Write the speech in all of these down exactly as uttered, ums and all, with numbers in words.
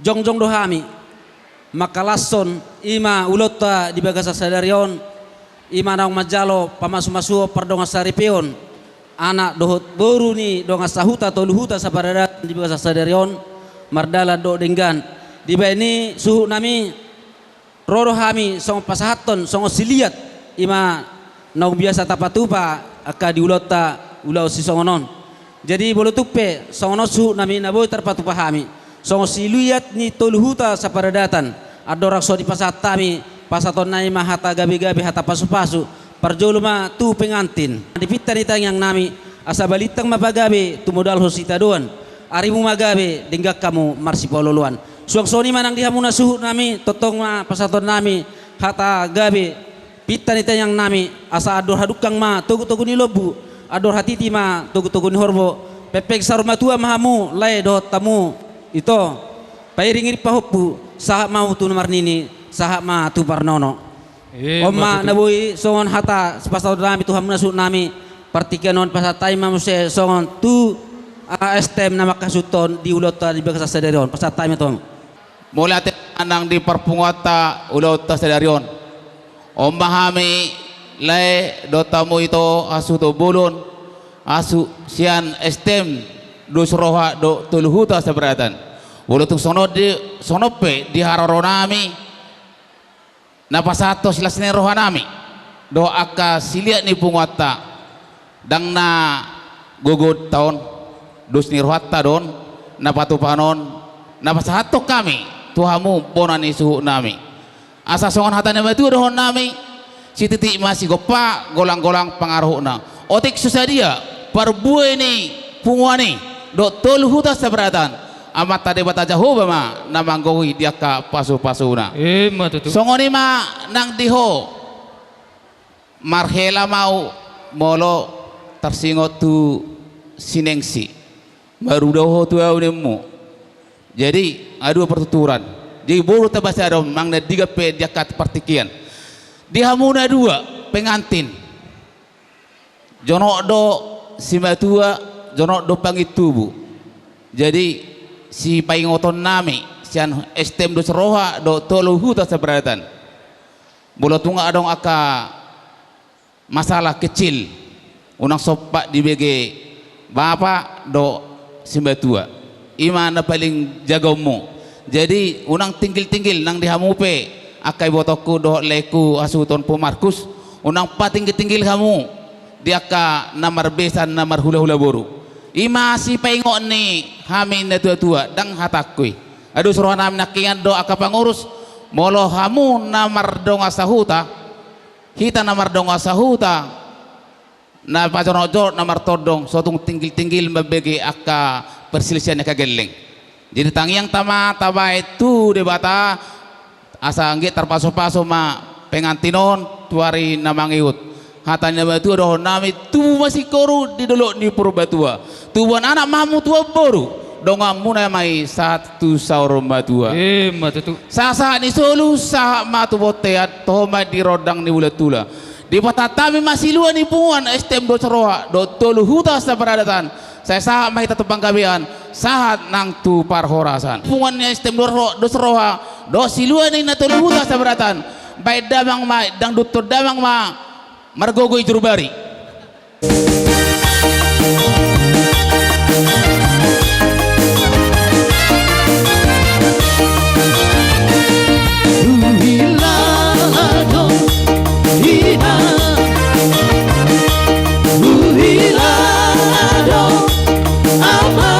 Jongjong do hami mangkalashon i ma ulaonta di bagasan sadari on, i ma naung manjalo pamasumasuon pardongansaripeon anak dohot boru ni dongan sahuta tolu huta saparadaton di bagasan sadari on, mardalan dohot denggan. Dibahen i suhutnami, ro do hami songon pasahathon songon siliat i ma naung biasa tapatupa angka di ulaonta ulaon sisongon on. Jadi molo tung pe songon on suhutnami na boi tarpatupa hami songon siliat ni tolu huta saparadaton, andorang so dipasahat hami, pasahatonnami ma hata gabegabe, hata pasupasu, parjolo ma tu pengantin. Di pinta ni tangiangnami, asa balintang ma pagabe tumodalhon sitadoan, arimu ma gabe, denggan hamu marsipaolooloan. Suang songon i ma nang di hamuna suhutnami, tongtong ma pasahatonnami hata gabe, pinta ni tangiangnami, asa andor hadungka ma togutogu ni lombu, andor hatiti ma togutogu ni horbo, pengpeng saur matua ma hamu lae dohot hamu ito, pairingiring pahompu, sahat ma hamu tu na marnini, sahat ma tu parnono. Eh, on ma, betul. Na boi songon hata sipasahatonnami tu hamuna suhutnami, partingkian on pasahat hami ma muse songon tu, ah, S T M na mangkasuhuthon di ulaonta di bagasan sadari on, pasahat hami ma tu hamu. Mauliate nang di parpunguanta ulaonta sadari on. On ma hami lae dohot hamu ito hasuhuton bolon, hasuhuton sian S T M dos roha dohot tolu huta saparadaton. Molo tung songon di, songon on pe di haroronami, na pasahathon silas ni rohanami dohot angka siliat ni punguanta, ndang na gogo hita on, dos ni rohanta do on na patupahon on, na pasahathon hami tu hamu bona ni suhutnami. Asa songon hata ni natuatua dohononnami, sititi ma sigompa, golanggolang pangarahutna. Otik so sadia parbue ni punguan i dohot tolu huta saparadaton, Amanta Debata Jahowa ma na manggohi di angka pasupasuna. Ima tutu. Songon i ma nang di ho. Marhela ma au molo tarsingot tu sinengsi, marudau ho tu au, nimmu. Jadi adua partuturan. Jadi boru taba sada on manang na denggan pe di angka partingkian. Di hamu na dua pengantin, jonok do simatua, jonok do pangintubu. Jadi sipaingotonnami sian S T M dos roha dohot tolu huta saparadaton, molo tung adong angka masalah kecil, unang sompat dibege bapa dohot simatua. Ima na paling jagonmu. Jadi unang tinggiltinggil nang di hamu pe angka ibotongku dohot laengku hasuhuton Ompu Markus, unang patinggiltinggil hamu di angka na marbesan, na marhulahula boru. Ima sipaingot ni hami natuatua, ndang hatangku i. Adong dos rohanami nangkiningan dohot angka pangurus, molo hamu na mardongan sahuta, hita na mardongan sahuta, na pajonokjonok, na martondong, so tung tinggiltinggil mambege angka perselisihan, angka gelleng. Jadi tangiangta ma tabaen tu Debata, asa anggiat tarpasupasu ma pengantin on tu ari na mangihut. Hata ni natuatua dohononnami, tubu ma singkoru di dolok ni Purbatua. Tubuan anak ma hamu, tubuan boru, donganmuna ma i sahat tu saur matua. Ima tutu. Sahatsahat ni solu sahat ma tu bontean, toho ma di rondang ni bulan tula. Dipasahat hami ma silua ni punguan S T M dos roha dohot tolu huta saparadaton. Sai sahat ma hita tu panggabean, sahat nang tu parhorasan. Punguan ni S T M dos roha, dos roha dohot silua ni na tolu huta saparadaton, baen damang ma, dangduthon damang ma, margogo i juru bari. Huhilala do, hiha. Huhilala do, ama.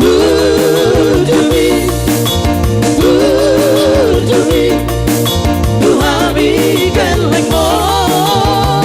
Burju mi, burju mi, tu hami gellengmon.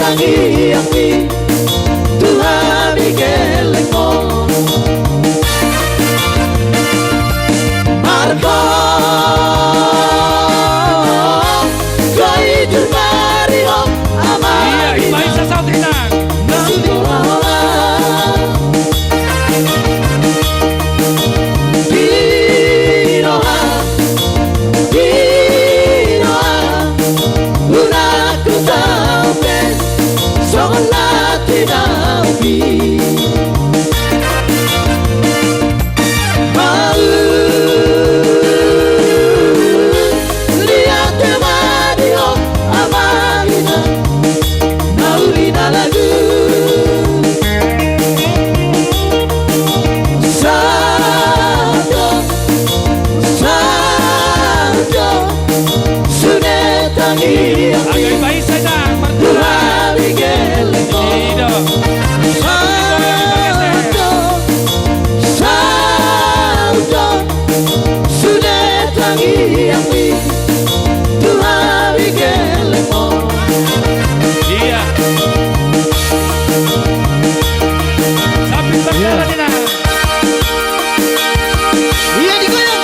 Tangiangmi tu hami gellengmon. Marhongkon jujur marihon amang. Iya, inang. Baen saut, inang. Nasi bola-bola. Di roha, di roha, unang hutau pe songon na tinahu i. Mauliate ma di ho amang inang, na uli na lagu. Saut do, saut do, sude tangiangmi. Agai baisa da, tu hami gellengmon. Ido. Saut do, saut do, sude tangiangmi tu hami gellengmon. Iya. Sambil berjalan, iya. Iya, digoyang.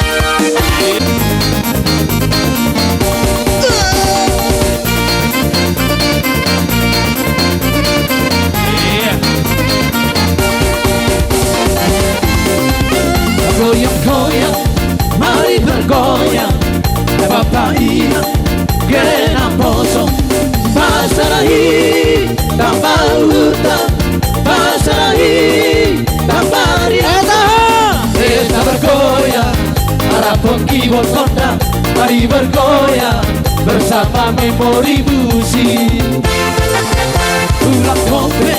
Iya. Goyang-goyang, mari bergoyang. Bapak inang, gena poso. Pasalahi, tambah utang. Pasalahi, tambah ria. Eta bergoyang, arap pongki borkon da. Mari bergoyang bersama Memori Musik. Ulang kope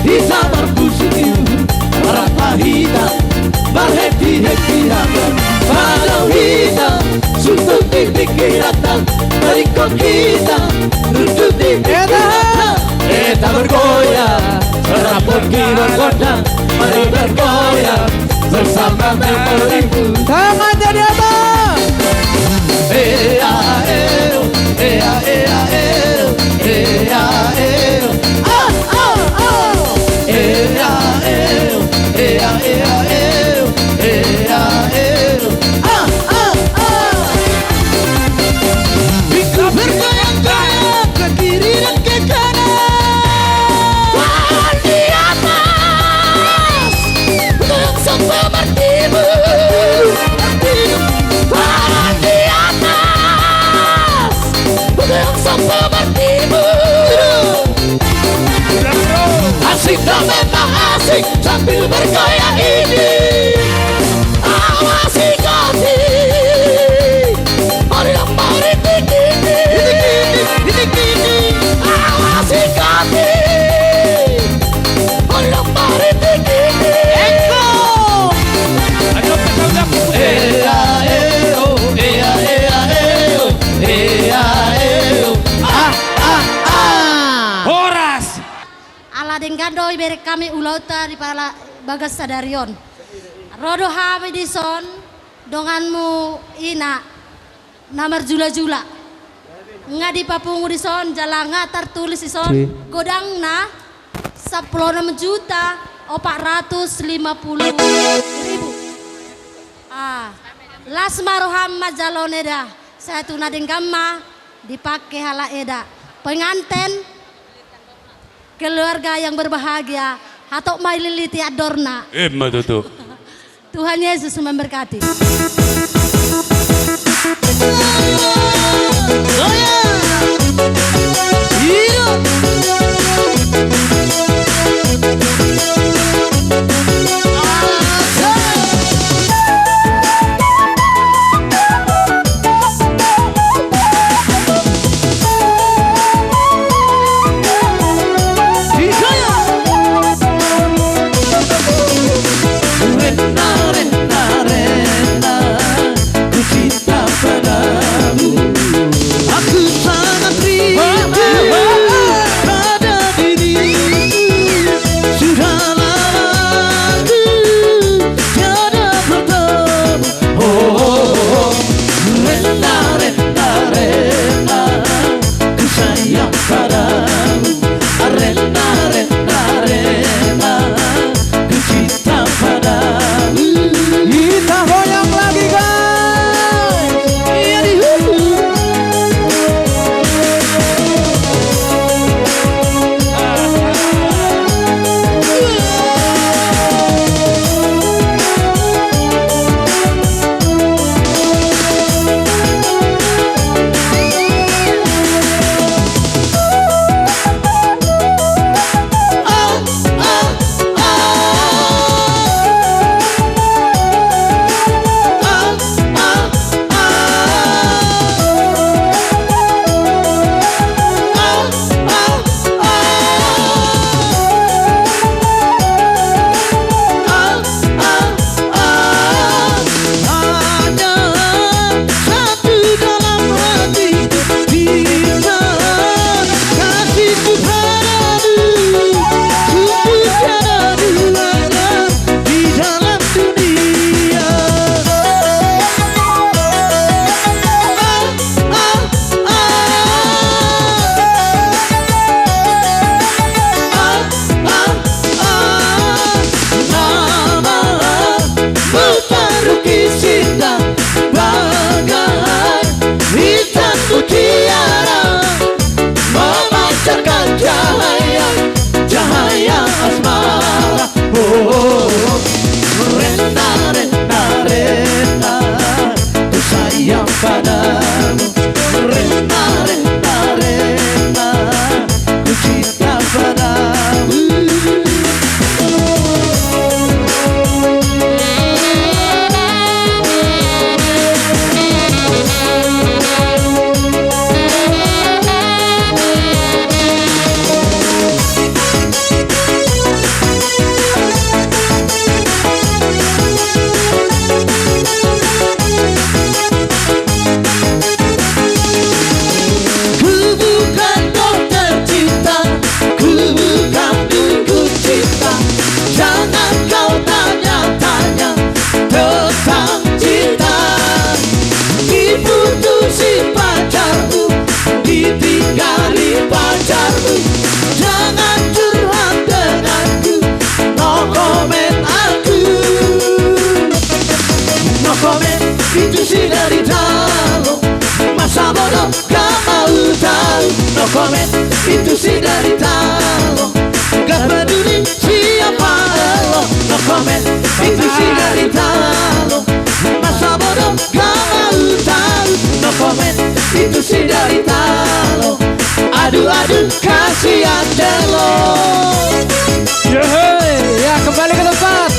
hita marpusuk ihu, rap hita marhappy-happy hata. Padao hita suntuk di pingkiranta, maringkot hita rundut di pingkiranta. Eta bergoyang, rap pongki borkon da, mari bergoyang bersama Memori Musik. Tangan di atas. Ea, eo, ea, ea, eo, ea, eo. Ah, ah, ah. Ea, eo, ea, ea, eo, ea, eo. Ah, ah, ah. Minggu bergoyang-goyang ke kiri dan ke kanan. Tangan di atas. Goyang sampai bertimbun. Tangan di atas. Goyang sampai bertimbun. Asik dan memang asik sambil bergoyang ini. Awasi kaki. Mari, mari, tiki, tiki. Tiki, tiki, tiki. Awasi kaki. Mari, mari, tiki, tiki. Eko. Ayo, kita udah. Ea, eo, ea, ea, eo, ea, eo. Ah, ah, ah. Horas. Ala denggan do ibereng hami ulaonta di pala bagas sadari on. Ro do hami dison, donganmu ina, na marjula-jula. Nga dipapungu dison, jala nga tartulis dison, si, godangna sampulu onom juta opat ratus lima puluh ribu. Ah, las ma roham manjalo eda, sai tu na denggan ma dipake halak eda. Penganten, keluarga yang berbahagia, hatop ma ililiti andorna. Emma tutu. Tuhan Yesus memberkati. Di dalam dunia. Ah, ah, ah. Ah, ah, ah. Nama mu parukis indah, bagai intan mutiara, memancarkan cahaya, cahaya asmara. Oh, rena, rena, rena, ku sayang padamu. Rena, rena, rena, ku cinta padamu. Ku bukan dokter cinta, ku bukan dukun cinta. Jangan kau tanya-tanya tentang cinta. Diputusi pacarmu, ditinggali pacarmu. Jangan curhat denganku, no comment aku. No comment, itu si derita lo. Masa bodoh gak mau tahu. No comment, itu si derita lo. Gak peduli siapa lo. No comment, itu si derita lo. Masa bodoh gak mau tahu. No comment, itu si derita lo. Aduh, aduh, kasihan deh lo. Yeay, ya, kembali ke tempat.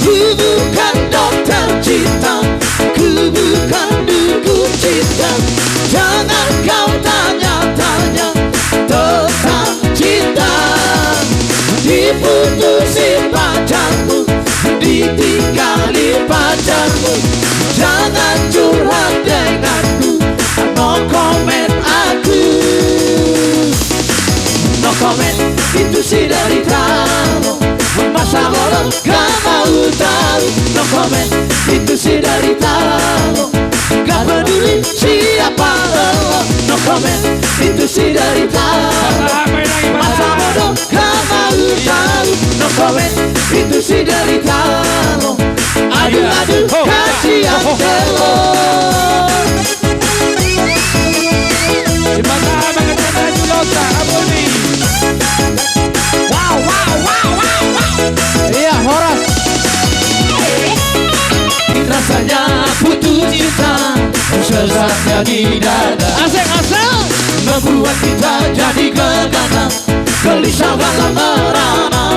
Ku bukan dokter cinta, ku bukan dukun cinta. Jangan kau tanya-tanya tentang cinta. Diputusi pacarmu, ditinggali pacarmu. Jangan curhat denganku, no comment aku. No comment, itu si derita lo. Masa bodoh gak mau tahu. No comment, itu si derita lo. Gak peduli siapa lo. No comment, itu si derita lo. Masa bodoh gak mau tahu. No comment, itu si derita lo. Aduh, aduh, kasihan deh lo. Di mana mengecek baju lontar, Aboni? Wow, wow, wow, wow, wow. Iya, horas. Rasanya putus cinta, sesaknya di dada. Asik, asik. Membuat kita jadi gegana, gelisah dan merana.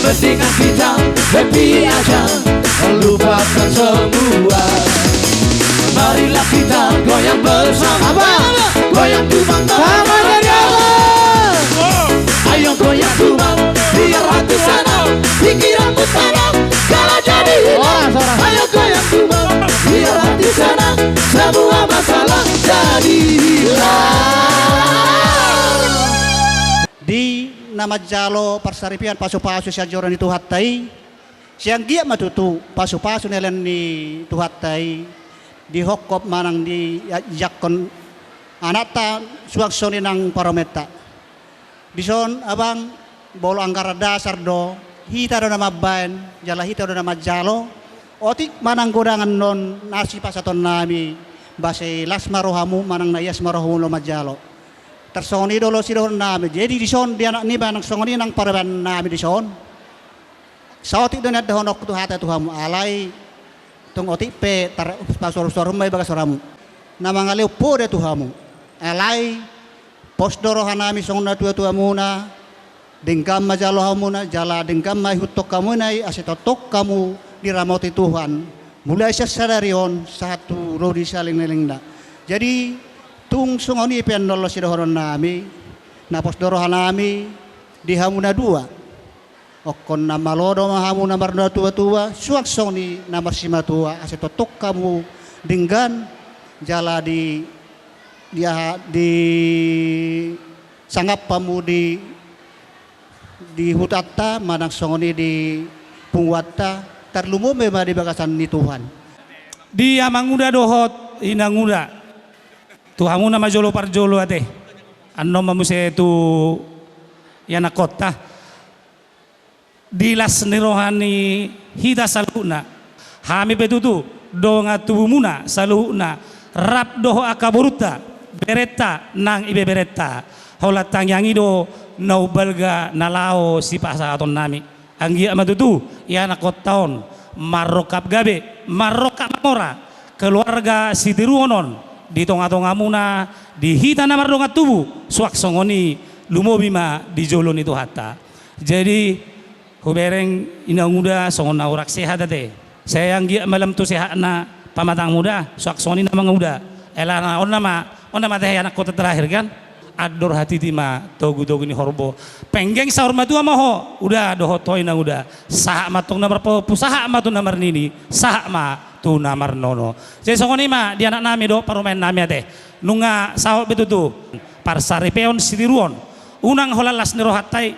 Mendingan kita happy aja, lupakan semua. Marilah kita goyang bersama. Apa? Goyang tumbang. Tangan dari atas. Ayo goyang tumbang, biar hati senang, pikiranmu tenang, segala jadi hilang. Horas, horas. Ayo goyang tumbang, biar hati senang, semua masalah jadi hilang. Di na manjalo parsaripeon pasupasu sian joro ni Tuhanta i, sai anggiat ma tutu pasupasu ni lean ni Tuhanta i dihophop manang diiakkon anakta suang songon i nang parumaenta. Dison, abang, molo anggaran dasar do, hita do na mambaen jala hita do na manjalo. Otik manang godangan on na sipasahatonnami, boasa las ma rohamu manang na ias ma rohamu molo manjalo. Tarsongon i do olo sidohononnami. Jadi dison di anak niba nang songon i nang parumaennami dison. Saotik do nian dohononku tu hata tu hamu, alai tung otik pe tar-, pasuarusuarhon ma i bagas rohamu. Na mangalehon poda tu hamu. Alai pos do rohanami songon natuatuamuna, denggan ma jalo hamuna, jala denggan ma ihuthon hamuna i ase tongtong hamu diramoti Tuhan. Mulai sian sadari on sahat tu ro di saleleng-lelengna. Jadi, tung songon i pe annon laos sidohononnami, na pos do rohanami di hamu na dua. Ingkon na malo do ma hamu na marnatua-tua, suang songon i na marsimatua, asa tongtong hamu denggan, jala di, di aha, di sangap hamu di, di hutanta, manang songon i di punguanta, tarlumobi ma di bagasan ni Tuhan. Di amanguda dohot inanguda, tu hamuna ma jolo parjolo ate, annon ma muse tu ianakkonta. Di las ni roha ni hita saluhutna, hami pe tutu, dongan tubumuna saluhutna, rap dohot angka borunta, berenta nang ibeberenta, holan tangiang i do na umbalga na laho sipasahatonnami. Anggiat ma tutu ianakkonta on marrongkap gabe, marrongkap mamora, keluarga sitiruon on di tonga-tongamuna, di hita na mardongan tubu, suang songon i lumobi ma di jolo ni Tuhanta. Jadi, hubereng inanguda songon na hurang sehat ate. Sai anggiat ma lam tu sehatna pamatangmu da, suang songon i na manguda. Alana on nama, on nama tahe anakkon terakhir kan. Andor hatiti ma togu-togu ni horbo. Penggeng saur matua ma ho, uda dohot ho inanguda. Sahat ma tong na marpahompu, sahat ma tong na marnini, sahat ma tu na marnono. Jadi songon i ma di anaknami dohot parumaennami ate. Nunga saut be tutu parsaripeon sitiruon. Unang holan las ni rohanta i,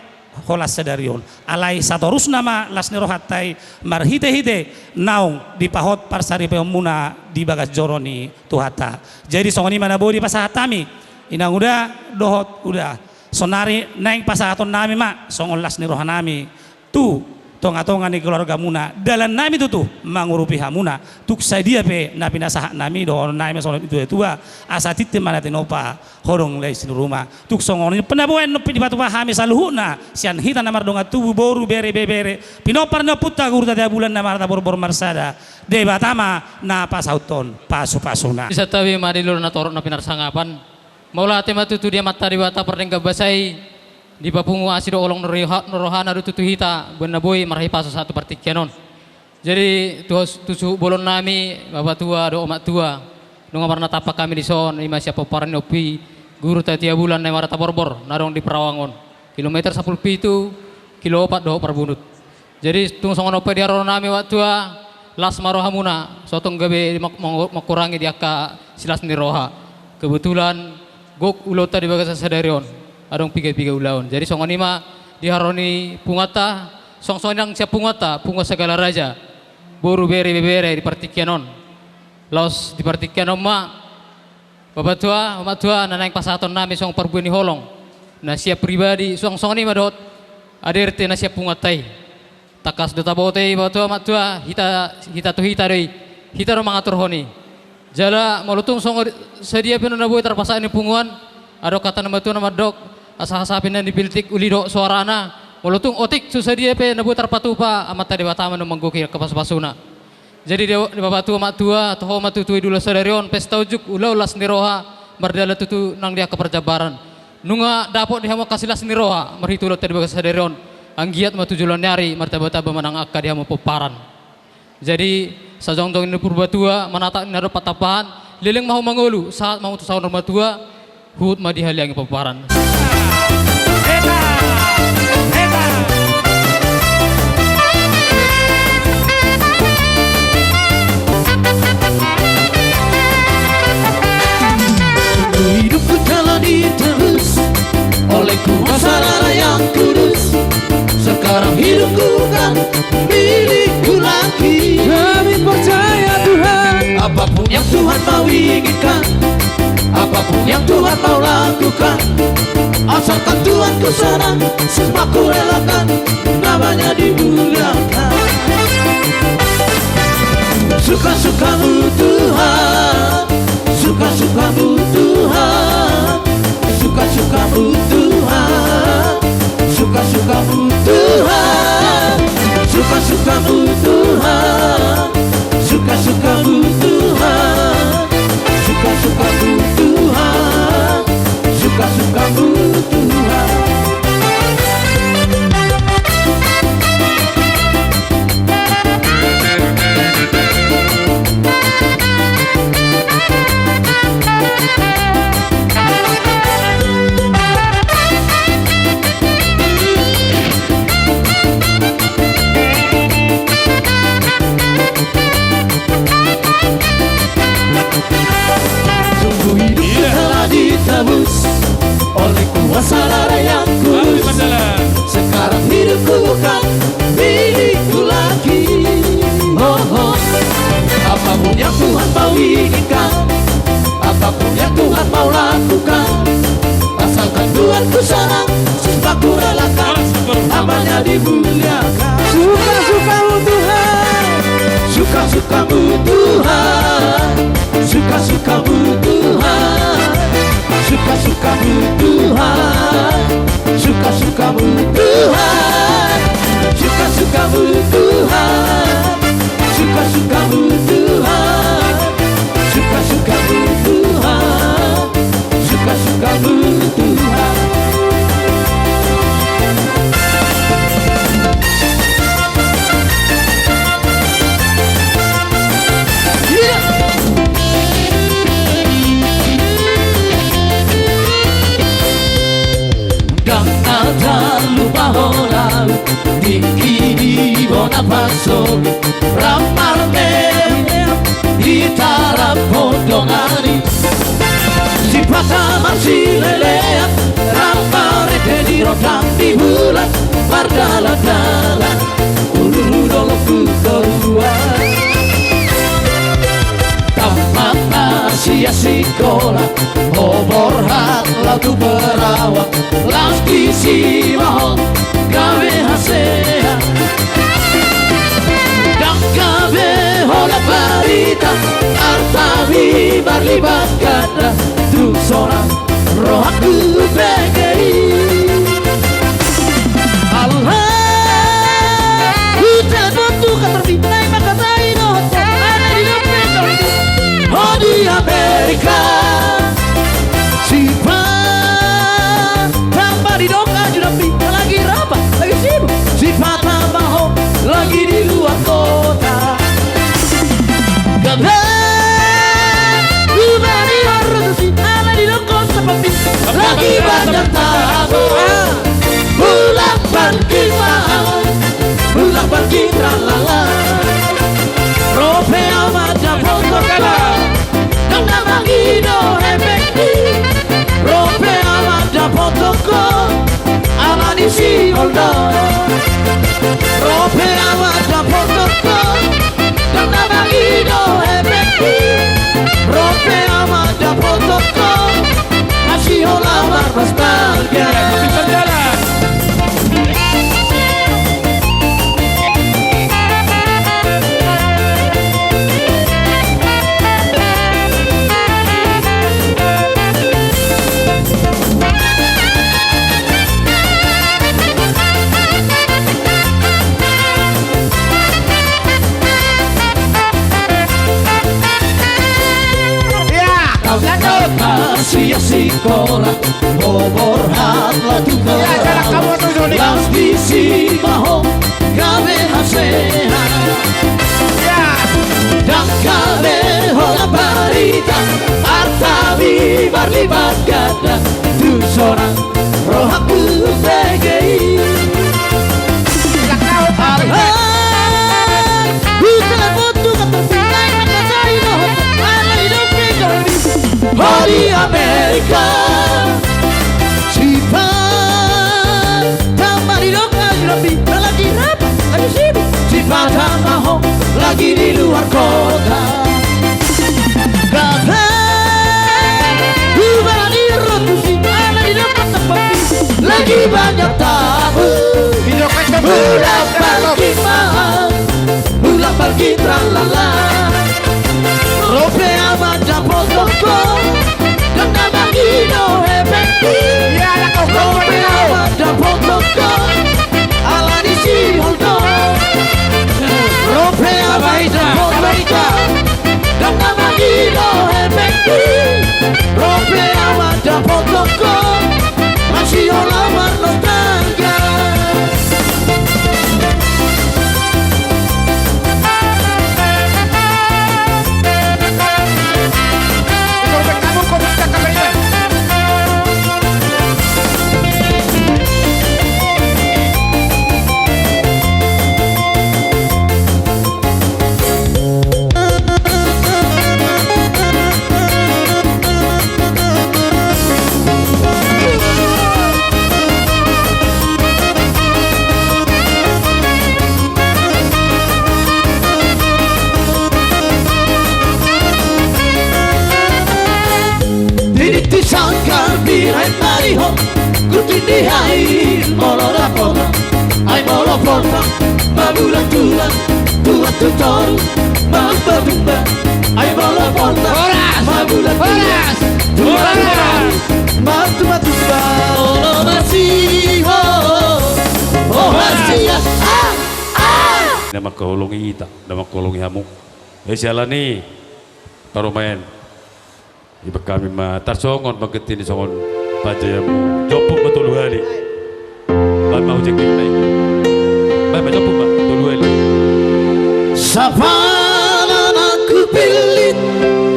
holan sadari on. Alai satorusna ma las ni rohanta i marhite-hite naung dipahot parsaripeonmuna di bagas joro ni Tuhanta. Jadi songon i ma na boi dipasahat hami, inanguda dohot uda. Sonari naeng pasahatonnami ma songon las ni rohanami tu tonga-tonga ni keluargamuna, dalannami tutu mangurupi hamuna. Tung sadia pe na pinasahatnami dohononnami songon i tu tua-tua, asa tintin ma na tinopa, hodong lae sinuruma. Tung songon i panabuan nunga pe dipatupa hami saluhutna sian hita na mardongan tubu, boru, bere, ibebere, pinompar ni ompunta Guru Tatea Bulan na marhata borbor marsada, Debata ma na pasauthon pasu-pasuna. Santabi ma di lolo na torop na pinarsangapan. Mauliate ma tutu di Amanta Debata pardenggan basa i, dipapungu asi dohot holong ni roha-, ni rohana do tutu hita, boan na boi marhahipason sahat tu partingkian on. Jadi, tu, tu suhut bolonnami, bapatua dohot omaktua, nunga marnatampak hami dison, i ma sian pomparan ni ompu i, Guru Tatea Bulan na marhata borbor, na adong di Perawang on. Kilometer sampulu pitu, kilo opat dohot Parbunut. Jadi, tung songon on pe di haroro nami, omaktua, las ma rohamuna, so tung gabe mang-, mang-, mangkurangi di angka silas ni roha. Kebetulan, gok ulaonta di bagasan sadari on, adong piga-piga ulaon. Jadi, songon i ma di haroro ni punguanta, song-, songon i nang sian punguanta, Punguan Sagala Raja, boru, bere, ibebere, di partingkian on. Laos di partingkian on ma, bapatua, omaktua, na naeng pasahaton nami songon parbue ni holong. Na sian pribadi, suang songon i ma dohot A D R T na sian punguanta i. Tangkas do taboto i, bapatua, omaktua, hita, hita tu hita do i. Hita do mangaturhon i. Jala, molo tung songon sadia pe na boi tarpasahat ni punguan, adong hata ni natuatua na mandok, asa hasapi na nipiltik uli dohot soarana, molo tung otik so sadia pe na boi tarpatupa, Amanta Debata ma na manggohi angka pasupasuna. Jadi, di, di bapatua, omaktua, toho ma tutu di ulaon sadari on, pesta unjuk, ulaon las ni roha, mardalan tutu nang di angka parjambaran. Nunga dapot di hamu angka silas ni roha, marhite ulaonta di bagasan sadari on, anggiat ma tu joloan ni ari, martamba-tamba ma nang angka di hamu pomparan. Jadi, sajongjong ni Purbatua, manatap ni na dohot pantampahan, leleng ma hamu mangolu, sahat ma hamu tu saur matua, huhut ma dihaliangi pomparan. Hidupku telah ditebus oleh kuasa darah yang kudus. Sekarang hidupku bukan milikku lagi. Kami percaya Tuhan. Apapun yang Tuhan mau inginkan, apapun yang Tuhan mau lakukan, asalkan Tuhanku senang, semua ku relakan, namanya dimuliakan. Suka-sukamu Tuhan, suka-sukamu Tuhan, suka-sukamu Tuhan, suka-sukamu Tuhan, suka-sukamu Tuhan, suka-sukamu Tuhan, suka-sukamu Tuhan, suka-sukamu Tuhan. Tuhan, milikku lagi. Oh, oh. Apapun yang Tuhan mau inginkan, apapun yang Tuhan mau lakukan, asalkan Tuhan ku senang, semua ku relakan, namanya dimuliakan. Suka-sukamu Tuhan. Suka-sukamu Tuhan. Suka-sukamu Tuhan. Suka-sukamu Tuhan. Suka-sukamu Tuhan. Suka-sukamu Tuhan. Suka-sukamu Tuhan. Suka-sukamu Tuhan. Suka-sukamu Tuhan. Ndang na tarlupa ho au, tingki di bona pasogit, rap marmeam hita rap hondongan i. Sipata marsilelean, rap marende di rondang di bulan, mardalan-dalan, ulu dolok tu toruan. Tamat na sian sikola, ho borhat laho tu perawat, laos disi ma ho gabe hasea. Ndang gabe holan barita, artami marlipat ganda, tung sonang rohangku bege i. Alai, hutelepon tu kantor B I N, naeng mangkatai dohot ho, alai didok pe ho di Amerika. Sipata ma didok ajudan B I N lagi rapat, lagi sibuk. Sipata ma ho lagi di luar kota. Gabe, gabe, di luar kota. Alai didok ho sapapi lagi banyak tamu. Mulak parkit ma, mulak parkit tralala. Ro pe au mandapothon ho, ndang na mangido hepengki. Ro pe au mandapothon ho, ala ni si Holdo. Ro pe au mandapothon ho, ndang na mangido hepengki. Ro pe au mandapothon ho, masihol au marnostalgia. Ia, lanjut. Tamat na sian sikola, ho borhat laho tu perawat, laos disi ma ho gabe hasea. Ia. Ndang gabe holan barita, artami marlipat ganda, tung sonang rohangku bege i. Alai, hutelepon tu kantor B I N, naeng mangkatai dohot ho, alai didok pe ho di Amerika. Sipata ma didok ajudan B I N lagi rapat, lagi sibuk. Sipata ma ho lagi di luar kota. Gabe, gabe, di luar kota. Alai didok ho sapapi lagi banyak tamu. Mulak parkit ma, mulak parkit tralala. Ro pe au mandapothon ho, ndang na mangido hepengki. Ro pe au mandapothon ho, ala ni si Holdo. Ro pe au mandapothon ho, ndang na mangido hepengki. Ro pe au mandapothon ho, masihol au marnostalgia. Ai molo na Forza, ai molo Forza, ma bulan-bulan, tuan tu toru, ma umba-umba. Ai molo Forza, horas, ma bulan-bulan, horas, tuan tu toru, horas, ma umba-umba. Molo masiho, oh, masiho, ah, ah. Na mangkaholongi hita, na mangkaholongi hamu. Eh, siala ni parumaen. Iba hami ma tarsongon bangkit ni songon pajayamu. Jomput ma tolu hali. Baen ma hujek ni nai. Baen ma jomput ma tolu hali. Sapala na hupillit,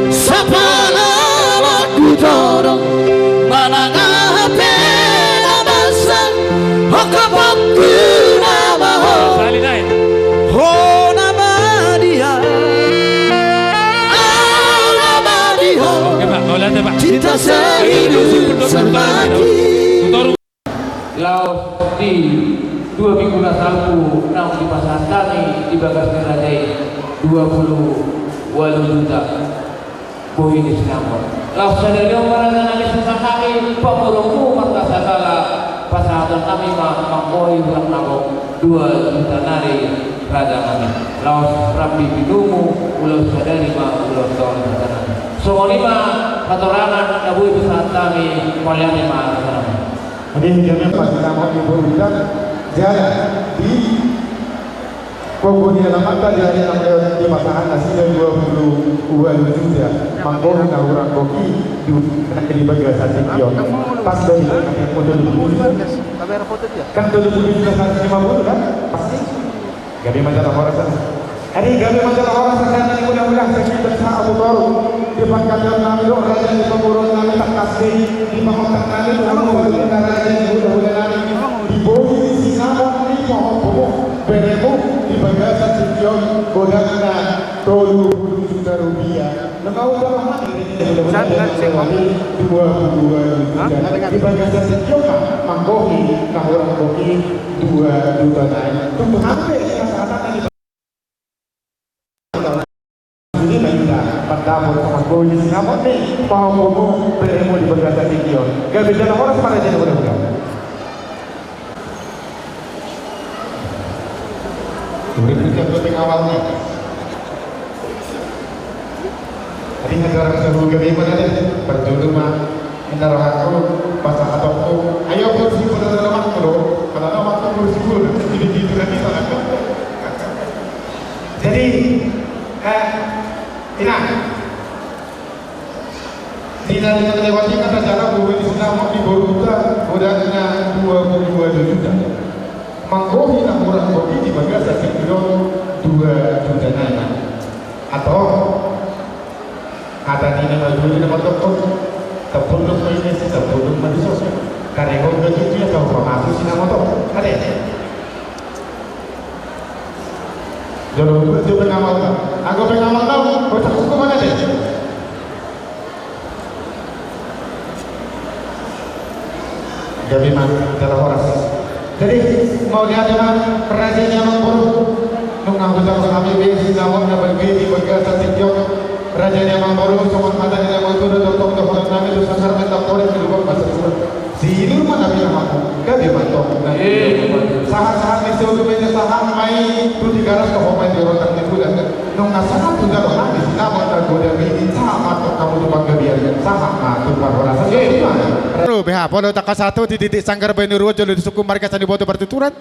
sapala na hutodong, manang aha pe na masa, hongkapangku nama ho. Sahali nai. Ho na badia. Ho na badia. Oke, Pak. Mauliate, Pak. Cinta sehidup semati. Laos di dua minggu na salpu naung dipasahat hami di bagas ni raja i dua pulu ualu juta. Bohi ni sinamot. Laos sadari on ma raja nami, sesa hami pamoruonmu marga Sagala, pasahaton nami ma manggohi hurang na gok dua juta nari raja nami. Laos rambi pinumu, ulaon sadari ma ulaon taon raja nami. Songon i ma hatorangan na boi dipasahat hami, mauliate ma raja nami. Oke, jadi apa sih nama ibu udah jalan di Pokokna di alamanta di ari na mangaleon, dipasahat nasida dua pulu ualu juta. Manggohi na hurang gok i di, di bagasan tingki on. Pas do di tolu pulu juta. Kan tolu pulu juta saratus lima pulu kan? Pas i. Gabe ma jala horas. Ari gabe ma jala horas, raja ni hulahula, sakitan sa abu toru. Di pangkataion nami dohot raja ni pamoruon nami, tangkas do i di pangontak nami, tu hamu, raja ni hulahula nami. Di bohi ni sinamot ni pahompumu, beremu, di bagasan tingki on, godangna tolu pulu juta rupiah. Nunga hujalo hami, dua pulu dua juta. Di bagasan tingki on, manggohi na hurang gok i dua juta nai. Tung hape, sasatanna di Jadi, na hita mandapot songon bohi ni sinamot ni pahompumu, beremu di bagasan tingki on. Gabe jala horas ma raja ni hulahula. Urip di jam dua tengah malam ni. Tadi ngajar seru gabe mana deh, berjudul ma, inna rohaku, pasahatonku, ayo kursi pada dalam aku lo, kalau nama aku kursi pun, jadi gitu kan bisa. Jadi, eh, ina. Di na lewat i kan acara bohi ni sinamot ni borunta, godangna dua pulu dua juta. Manggohi na hurang gok i di bagasan tingki on dua juta nai. Atau hata ni na madua ni na mandok on, tapunduk ma i na si tapunduk ma di sos. Karena on gaji dia tahu pamasu sinamot on. Ate. Jolo, jolo pengamal tau. Anggo pengamal tau, bocah hukum mana deh? Gabe ma jala horas. Jadi, mauliate ma, raja ni amangboru. Nunga hujalo hami be sinamot na balga i di bagasan tingki on. Raja ni amangboru, songon hata ni na matua do, tongtong dohonon nami tu sanggar, menta porek di lubang basa. Sidung ma na pinahanmu, gabe ma tong na. Eh. Sahat-sahat ni si Ulu Meja, sahat ma i tu Tigaras, dohot ma i tu Rondang ni Bulan. Nunga sahat tu jalo hami sinamot na godang i, sahat ma tong hamu tu panggabean, sahat ma tu parhorasan. Eh. Ro beha, molo tangkas sahat tu di titik sanggar bahen ni ruas jolo di sungkun marga Saniboto Partuturan.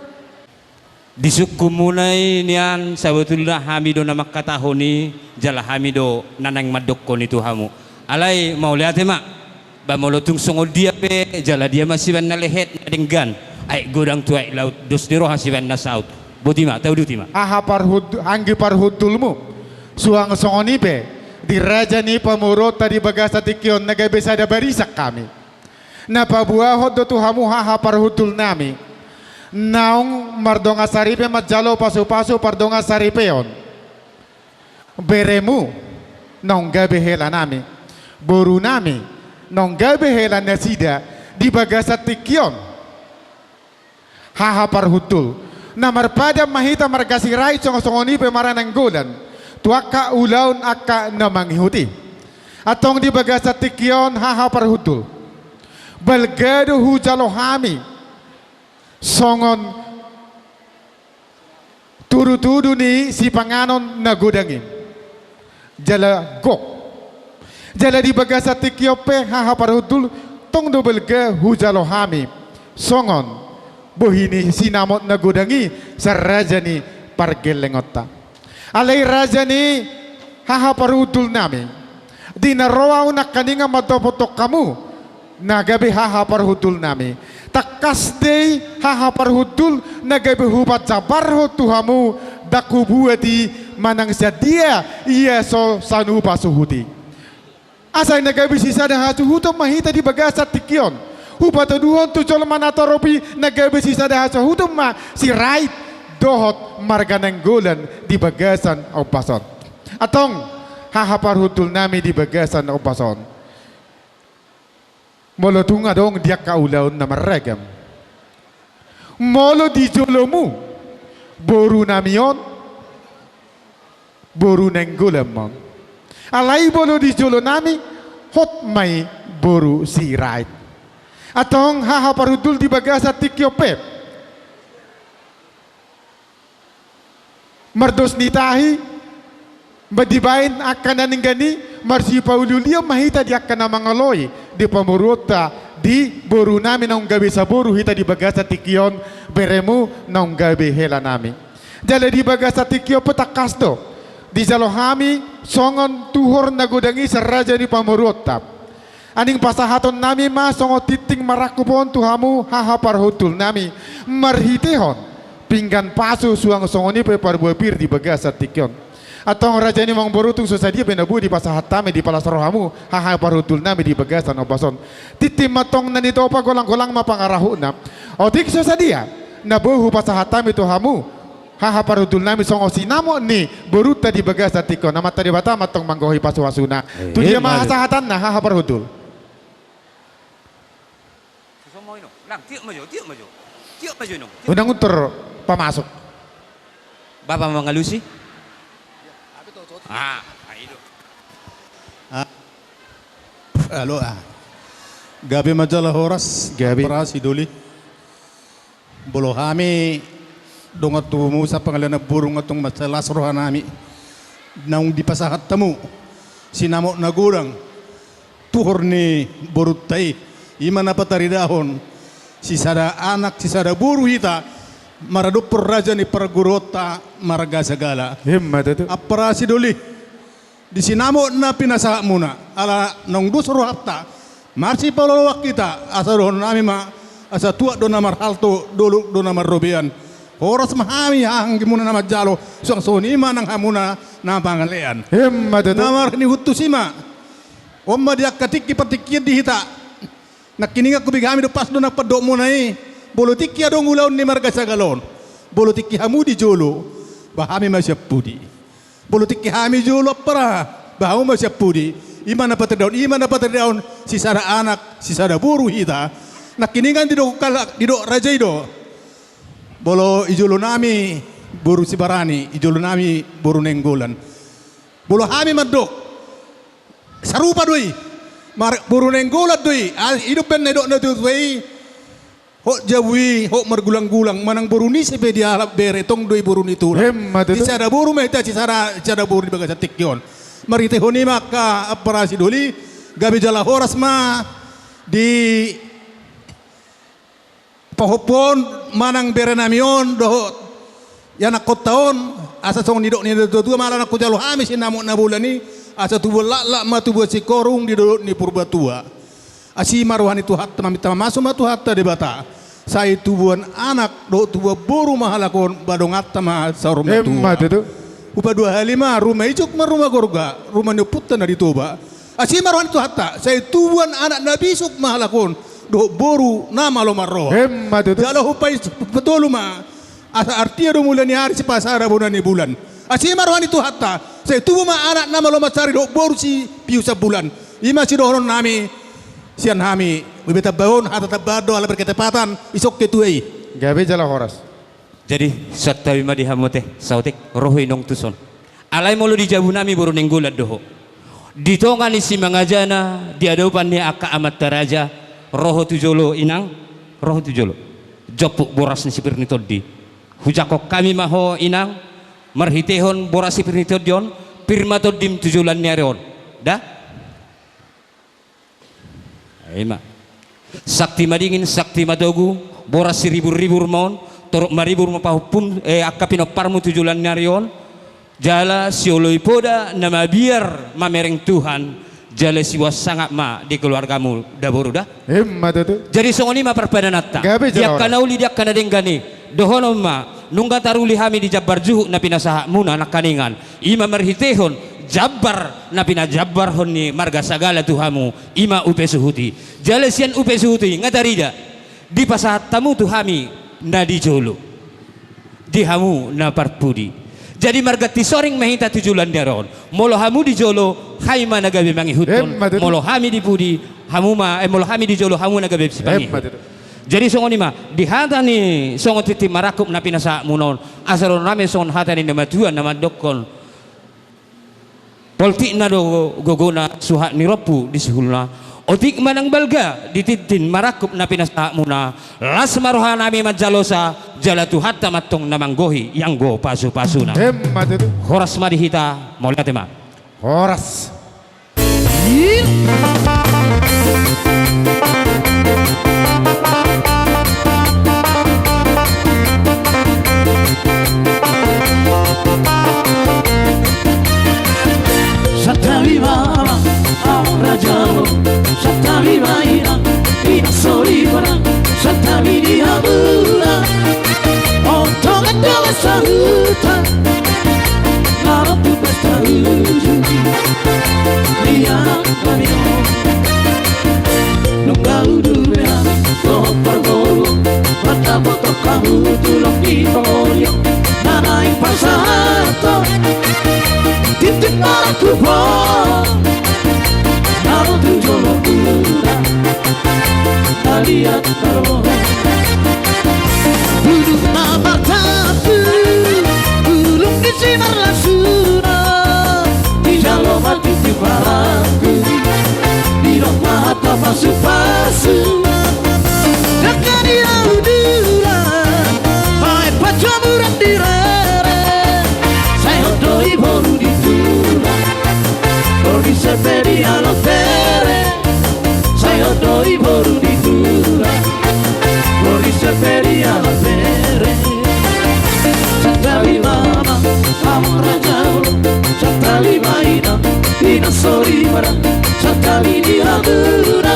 Di sungkunmuna i nian, sabotulna hami do na mangkatahon i, jala hami do na naeng mandokkon i tu hamu. Alai mauliate ma, ba molo tung songon dia pe, jala dia ma sibaen na lehet na denggan, aek godang tu aek laut, dos ni roha sibaen na saut. Boti ma, tauduti ma. Haha parhut-, anggi parhundulmu, suang songon i pe, di raja ni pamoruonta di bagasan tingki on na gabe sada barisan hami. Na paboahon do tu hamu haha parhundul nami. Naung mardongan saripe manjalo pasu-pasu pardongan saripeon. Beremu, naung gabe hela nami. Boru nami, naung gabe hela nasida di bagasan tingki on. Haha parhundul. Na marpadan ma hita marga Sirait songon-songon i pe mara Nainggolan. Tu angka ulaon angka na mangihut i. Antong di bagasan tingki on haha parhundul. Balga do hujalo hami. Songon tudutudu ni sipanganon na godang i. Jala gok. Jala di bagasan tingki on pe haha parhundul, tong do balga hujalo hami songon bohi ni sinamot na godang i sian raja ni pargellengonta. Alai raja ni haha parhundul nami, di na ro ahu nangkiningan mandapothon hamu na gabe haha parhundul nami, tangkas do i haha parhundul na gabe hupajabarhon tu hamu, ndang hubuat i manang sian dia ia so sanupa suhut i. Asa na gabe sisada hasuhuton ma hita di bagasan tingki on. Hupatuduhon tu jolma na torop i na gabe sisada hasuhuton ma Sirait dohot marga Nainggolan di bagasan ombas on. Antong, haha parhundul nami di bagasan ombas on, molo tung adong di angka ulaon na marragam, molo di jolomu, boru nami on boru Nainggolan ma on. Alai molo di jolo nami, hot ma i boru Sirait. Antong, haha parhundul di bagasan tingki on pe, mardos ni tahi, ma dibaen angka na denggan i, marsipauliulion ma hita di angka na mangaloi di pamoruonta, di boru nami naung gabe saboru hita di bagasan tingki on, beremu naung gabe hela nami. Jala di bagasan tingki on pe tangkas do dijalo hami songon tuhor na godang i sian raja ni pamoruonta. Aning pasahaton nami ma songon tingting marangkup on tu hamu haha parhundul nami, marhitehon pinggan pasu, suang songon i pe parbue pir di bagasan tingki on. Antong raja ni amangboru, tung so sadia be na boi dipasahat hami, dipalas rohamu haha parhundul nami di bagasan ombas on. Tingting ma antong na nitopa, golanggolang ma pangarahutna. Otik so sadia na boi hupasahat hami tu hamu haha parhundul nami songon sinamot ni borunta di bagasan tingki on, Amanta Debata ma antong manggohi pasupasuna. Eh, tu dia ma hasahatanna, haha parhundul? Unang untor pamasuk. Bapa mangalusi. Ah, ai do. Ah. Halo, ah. Gabe ma jala horas, gabe. Parasi doli. Molo hami dongan tubumu sapangalean namboru, antong mansai las roha nami naung dipasahat hamu sinamot na godang, tuhor ni borunta i, i ma na pataridahon sisada anak sisada boru hita maradophon raja ni parguruonta marga Sagala. Emma tutu. Ampara sidoli. Di sinamot na pinasahatmuna, ala naung dos rohanta, marsipaolooloan hita, asa dohonon nami ma, asa tuat do na marhalto, dolok do na marrobean. Horas ma hami haha anggimuna na manjalo, suang songon i ma nang hamuna na mangalean. Emma tutu. Na marhite ni huhut tusi ma. On ma di angka tingki partingkian di hita. Nangkiningan hubege hami do pas do na pandokmuna i. Molo tingki adong ulaon ni marga Sagala on, molo tingki hamu di jolo, ba hami ma sian pudi. Molo tingki hami jolo, ampara, ba hamu ma sian pudi. I ma na pataridahon, i ma na pataridahon sisada anak sisada boru hita. Nangkiningan didok halak, didok raja i do, molo i jolo nami boru Sibarani, i jolo nami boru Nainggolan. Molo hami mandok, sarupa do i. Mar-, boru Nainggolan do i. Ah, i do umbahen na didok natuatua i. Hot jabu i, hot margulanggulang, manang boru ni ise pe dialap bere, tong do i boru ni tulang. Emma tutu. Sisada boru ma hita, sisada, sisada boru di bagasan tingki on. Marhitehon i ma angka ampara sidoli, gabe jala horas ma di pahompu on, manang bere nami on, dohot ianakkonta on, asa songon nidok ni natuatua ma, ala naung hujalo hami sinamot na bulan i, asa tubuan laklak ma tubuan singkoru di dolok ni Purbatua. Asi ma roha ni Tuhanta, maminta mamasu ma Tuhanta Debata. Sai tubuan anak dohot tubuan boru ma halak on, ba donganta ma saur matua. Emma tutu. Hupaduahali ma, ruma isuk ma ruma gorga, ruma ni ompunta na di Toba. Asi ma roha ni Tuhanta, sai tubuan anak na bisuk ma halak on, dohot boru na malo marroha. Emma tutu. Jala hupa-, hupatolu ma, asa artia do mula ni ari sipasada bona ni bulan. Asi ma roha ni Tuhanta, sai tubu ma anak na malo mansari dohot boru sipiu sambulan. I ma sidohonon nami sian hami. Gabe tamba on, hata tamba do ala berketepatan, isongke tua i. Gabe jala horas. Jadi, santabi ma di hamu ate, saotik, ro ho inong tuson. Alai molo di jabu nami boru Nainggolan do ho. Di tonga ni simangajana, di adopan ni angka amanta raja, ro ho tu jolo inang, ro ho tu jolo. jomput boras ni sipir ni tondi. Hujangkon hami ma ho inang, marhitehon boras sipir ni tondi on, pir ma tondim tu joloan ni ari on. Da? Ima. Sakti madingin, sakti matogu, boras siriburribur ma on, torop maribur ma pahompum, eh, angka pinomparmu tu joloan ni ari on, jala sioloi poda na mabiar mamereng Tuhan, jala siboan sangap ma di keluargamu da boru da. Ima tutu. Jadi songon i ma parpadananta. Gabe jala. Di angka na uli di angka na denggan i, dohonon ma, nunga taruli hami di jambar juhut na pinasahatmuna nangkaningan. Ima marhitehon jambar na pinajambarhon ni marga Sagala tu hamu, ima upa suhut i. Jala sian upa suhut i nga tarida, dipasahat hamu tu hami na di jolo, di hamu na parpudi. Jadi marganti soring ma hita tu joloan ni ari on. Molo hamu di jolo, hami ma na gabe mangihuthon. Ima tutu. Molo hami di pudi, hamu ma, eh, molo hami di jolo, hamu na gabe sipangihut. Ima tutu. Jadi songon i ma, di hata ni songon tintin marangkup na pinasahatmuna on, asa dohonon nami songon hata ni na matua na mandokkon, poltikna do gogona, suhat ni rompu di sihulna. Otik ma nang balga di tintin marangkup na pinasahatmuna. Las ma rohanami manjalosa, jala Tuhanta ma antong na manggohi anggo pasupasuna. Ima tutu. Horas ma di hita, mauliate ma. Horas. Santabi ma amang, amang raja on, santabi ma inang, inang soripada, santabi di hamuna. On tongan dongan sahuta, na ro tu pesta uju, di anak nami on. Nunga udur be hami dohot parboru, mandapothon hamu tulang di pangoli on, na naeng pasahathon tintin marangkup on, na ro tu jolo muna, na liat na ro. Bulung na martampuk, bulung ni simarlasuna, dijalo ma tintin marangkup, didok ma hata pasupasu. Dangka ni hula-hula, baen panjamuran di rere, sai hot do i boru di tulang, boru di sempet di alam bere. Sai hot do i boru di tulang, boru di sempet di alam bere. Santabi ma amang, amang raja on, santabi ma inang, inang soripada, santabi di hamuna.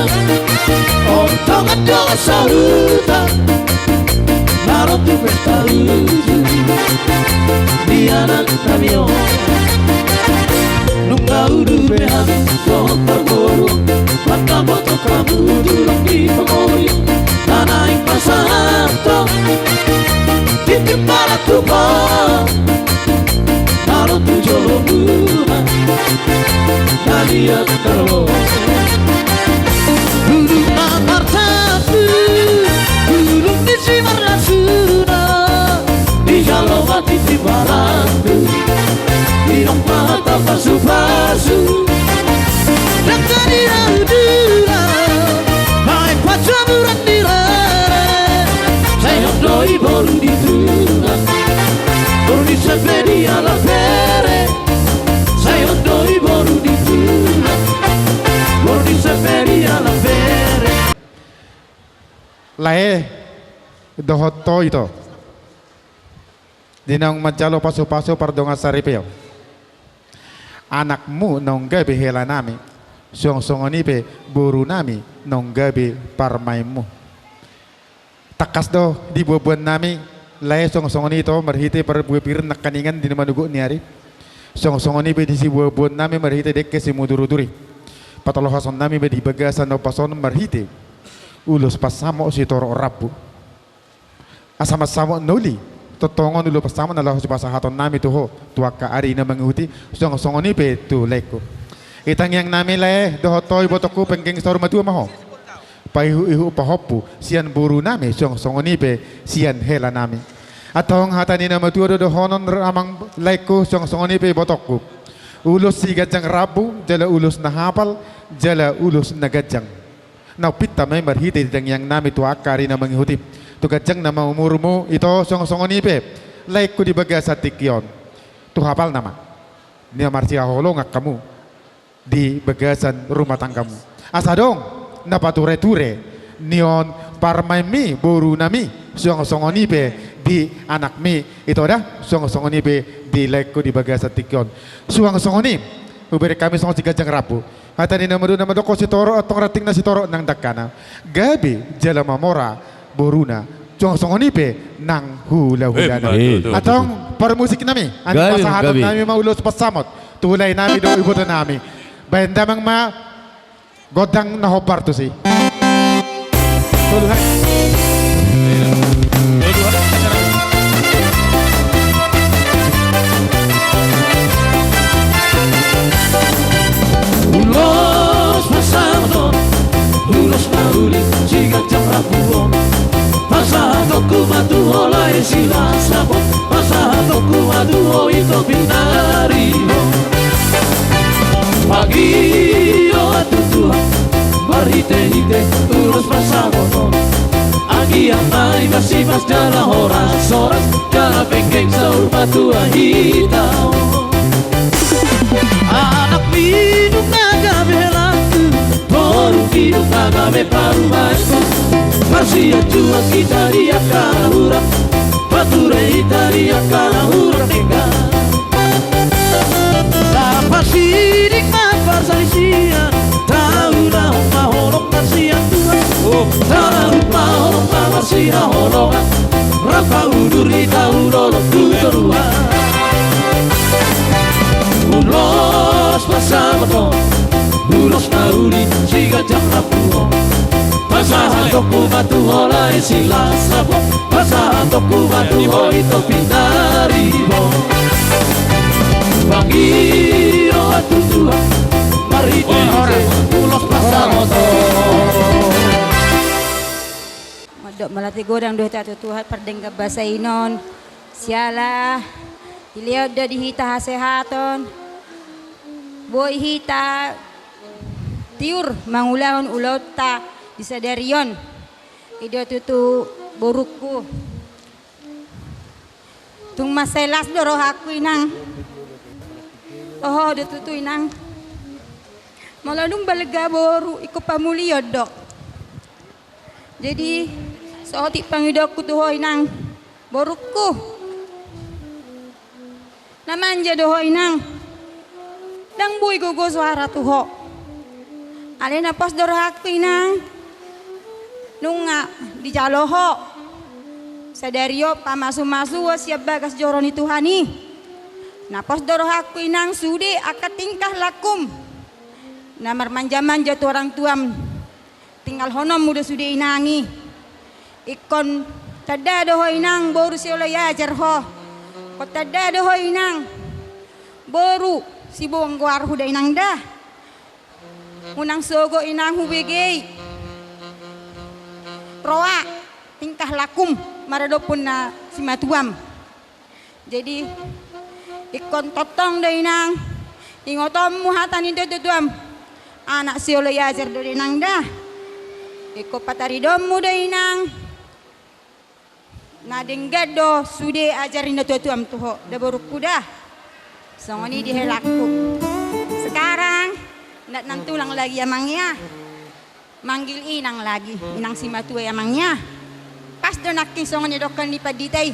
On tongan dongan sahuta, na ro tu pesta uju, di anak nami on. Nunga udur be hami dohot parboru, mandapothon hamu tulang di pangoli on, na naeng pasahathon tintin marangkup on, na ro tu jolo muna, na liat na ro. Bulung na martampuk, bulung ni simarlasuna, dijalo ma tintin marangkup, didok ma hata pasupasu. Dangka ni hula-hula, baen panjamuran di rere, sai hot do i boru di tulang, boru di sempet di alam bere. Sai hot do i boru di tulang, boru di sempet di alam bere. Lae dohot ho ito, di naung manjalo pasupasu pardongan saripeon. Anakmu naung gabe helanami, suang songon i pe borunami naung gabe parumaenmu. Tangkas do di boaboannami, lae, suang songon i ito marhite parbue pir nangkaningan di na manogot ni ari. Suang songon i pe di siboaboannami marhite dengke simudurudur i. Patolohasonnami ma di bagasan ombas on marhite ulos pansamot sitorop rambu. Asa mansamot na uli, tongtong on ulos pansamot na laho sipasahatonnami tu ho, tu angka ari na mangihut i, suang songon i pe tu laengku. I tangiangnami, lae, dohot ho ibotongku, penggeng saur matua ma ho. Paihutihut pahompu sian borunami, suang songon i pe sian helanami. Antong hata ni na matua do dohonon, amang laengku, suang songon i pe ibotongku. Ulos siganjang rambu, jala ulos na hapal, jala ulos na ganjang. Na umpinta ma i marhite di tangiangnami tu angka ari na mangihut i. Tu ganjang nama umurmu, ito, suang songon i pe laengku di bagasan tingki on. Tu hapalna ma, nion marsihaholongan hamu di bagasan rumah tanggamu. Asa adong na pature-ture nion parumaenmi, borunami, suang songon i pe di anakmi, ito da, suang songon i pe di laengku di bagasan tingki on. Suang songon i hubereng hami songon si ganjang rambu. Hata ni na maduma na mandok, sitorop antong rantingna, sitorop nang dangkana. Gabe jala mamora boruna, suang songon i pe nang hula-hulana. Eh, betul, betul. Antong parmusiknami, ani pasahaton nami ma ulos pansamot tu laenami dohot ibotonami. Baen damang ma gondang na hombar tusi. Ulos pansamot on, ulos na uli, si ganjang rambu on. Pasahatonku ma tu ho lae Silasabon, pasahatonku ma tu ho ito pinaribot. Pagi do hatutuan marhite-hite ulos pansamot on. Anggiat ma i masimas jala horas-horas, jala penggeng saur matua hita on. Anakmi nunga gabe helangku, borumi nunga gabe parumaenku. Marsianjuan hita di angka na hurang, pature hita di angka na hurang denggan. Tapasidik ma parsalisian, taulahon ma holong marsianjuan. Oh, taulahon ma holong marsihaholongan, rap paudur hita tu dolok tu toruan. Ulos pansamot on, ulos na uli, si ganjang rambu on. Pasahatonku ma tu ho lae Silasabon, pasahatonku ma tu ho ito pinaribot. Pagi do hatutuan marhite-hite ulos pansamot on. Mandok mauliate godang do hita tu Tuhan pardenggan basa i non. Siala dilehon do di hita hasehaton, boi hita tiur mangulahon ulaonta di sadari on. I do tutu, borungku. Tung mansai las do rohangku, inang. Toho do tutu, inang. Molo dung balga boru, ingkon pamulion do. Jadi, saotik pangidoanku tu ho, inang, borungku. Na manja do ho, inang. Ndang boi gogo soara tu ho. Alai na pos do rohangku, inang, nunga dijalo ho. Sadari on pamasu-masuon sian bagas joro ni Tuhan i. Na pos do rohangku, inang, sude angka tingkah lakum na marmanja-manja tu orang tuam. Tinggalhononmu do sude, inang, i. Ingkon tanda do ho, inang, boru sioloi ajar ho. Ingkon tanda do ho, inang, boru siboan goarhu da, inang, da. Unang sogot, inang, hubege i roha, tingkah lakum maradophon na simatuam. Jadi, ingkon tongtong do, inang, ingotonmu hata ni natuatuam. Anak sioloi ajar do, inang, da. Ingkon pataridonmu do, inang, na denggan do sude ajar ni natuatuam tu ho da, borungku, da. Songon i di helangku. Sekarang, nda nantulang lagi, amang, ya. Manggil inang lagi, inang simatua i, amang, ya. Pas do nangkin songon nidok ni pandita i.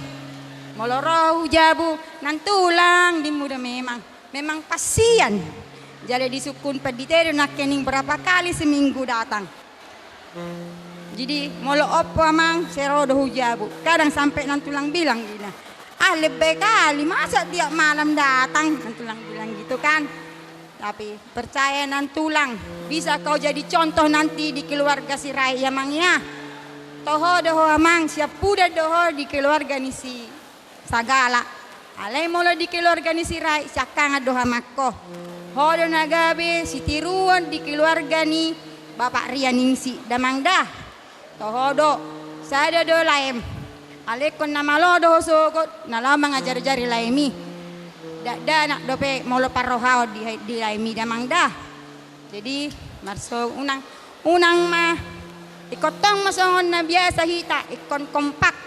Molo ro hu jabu, nantulang, ninmu do memang. Memang pas sian. Jala disungkun pandita i do nangkining berapa kali seminggu datang. Jadi, molo ompu, amang, sai ro do hu jabu. Kadang sampe nantulang bilang, ninna, ah, lebay kali, masa tiap malam datang, nantulang bilang gitu kan. Tapi percaya, nantulang, bisa kau jadi contoh nanti di keluarga Sirait, ya, amang, ya. Toho do ho, amang, siampudan do ho di keluarga ni si Sagala. Alai molo di keluarga ni Sirait, siangkangan do ho, amang, ho. Ho do na gabe sitiruon di keluarga ni Bapak Rianingsih, damang, da. Toho do, sada do laem. Alai ingkon na malo do ho sogot, na laho mangajari-jari laem i. Dakdanak dope molo parrohaon di, di laem i, damang, da. Jadi, marso, unang, unang ma Ingkon tong ma songon na biasa hita, ingkon kompak.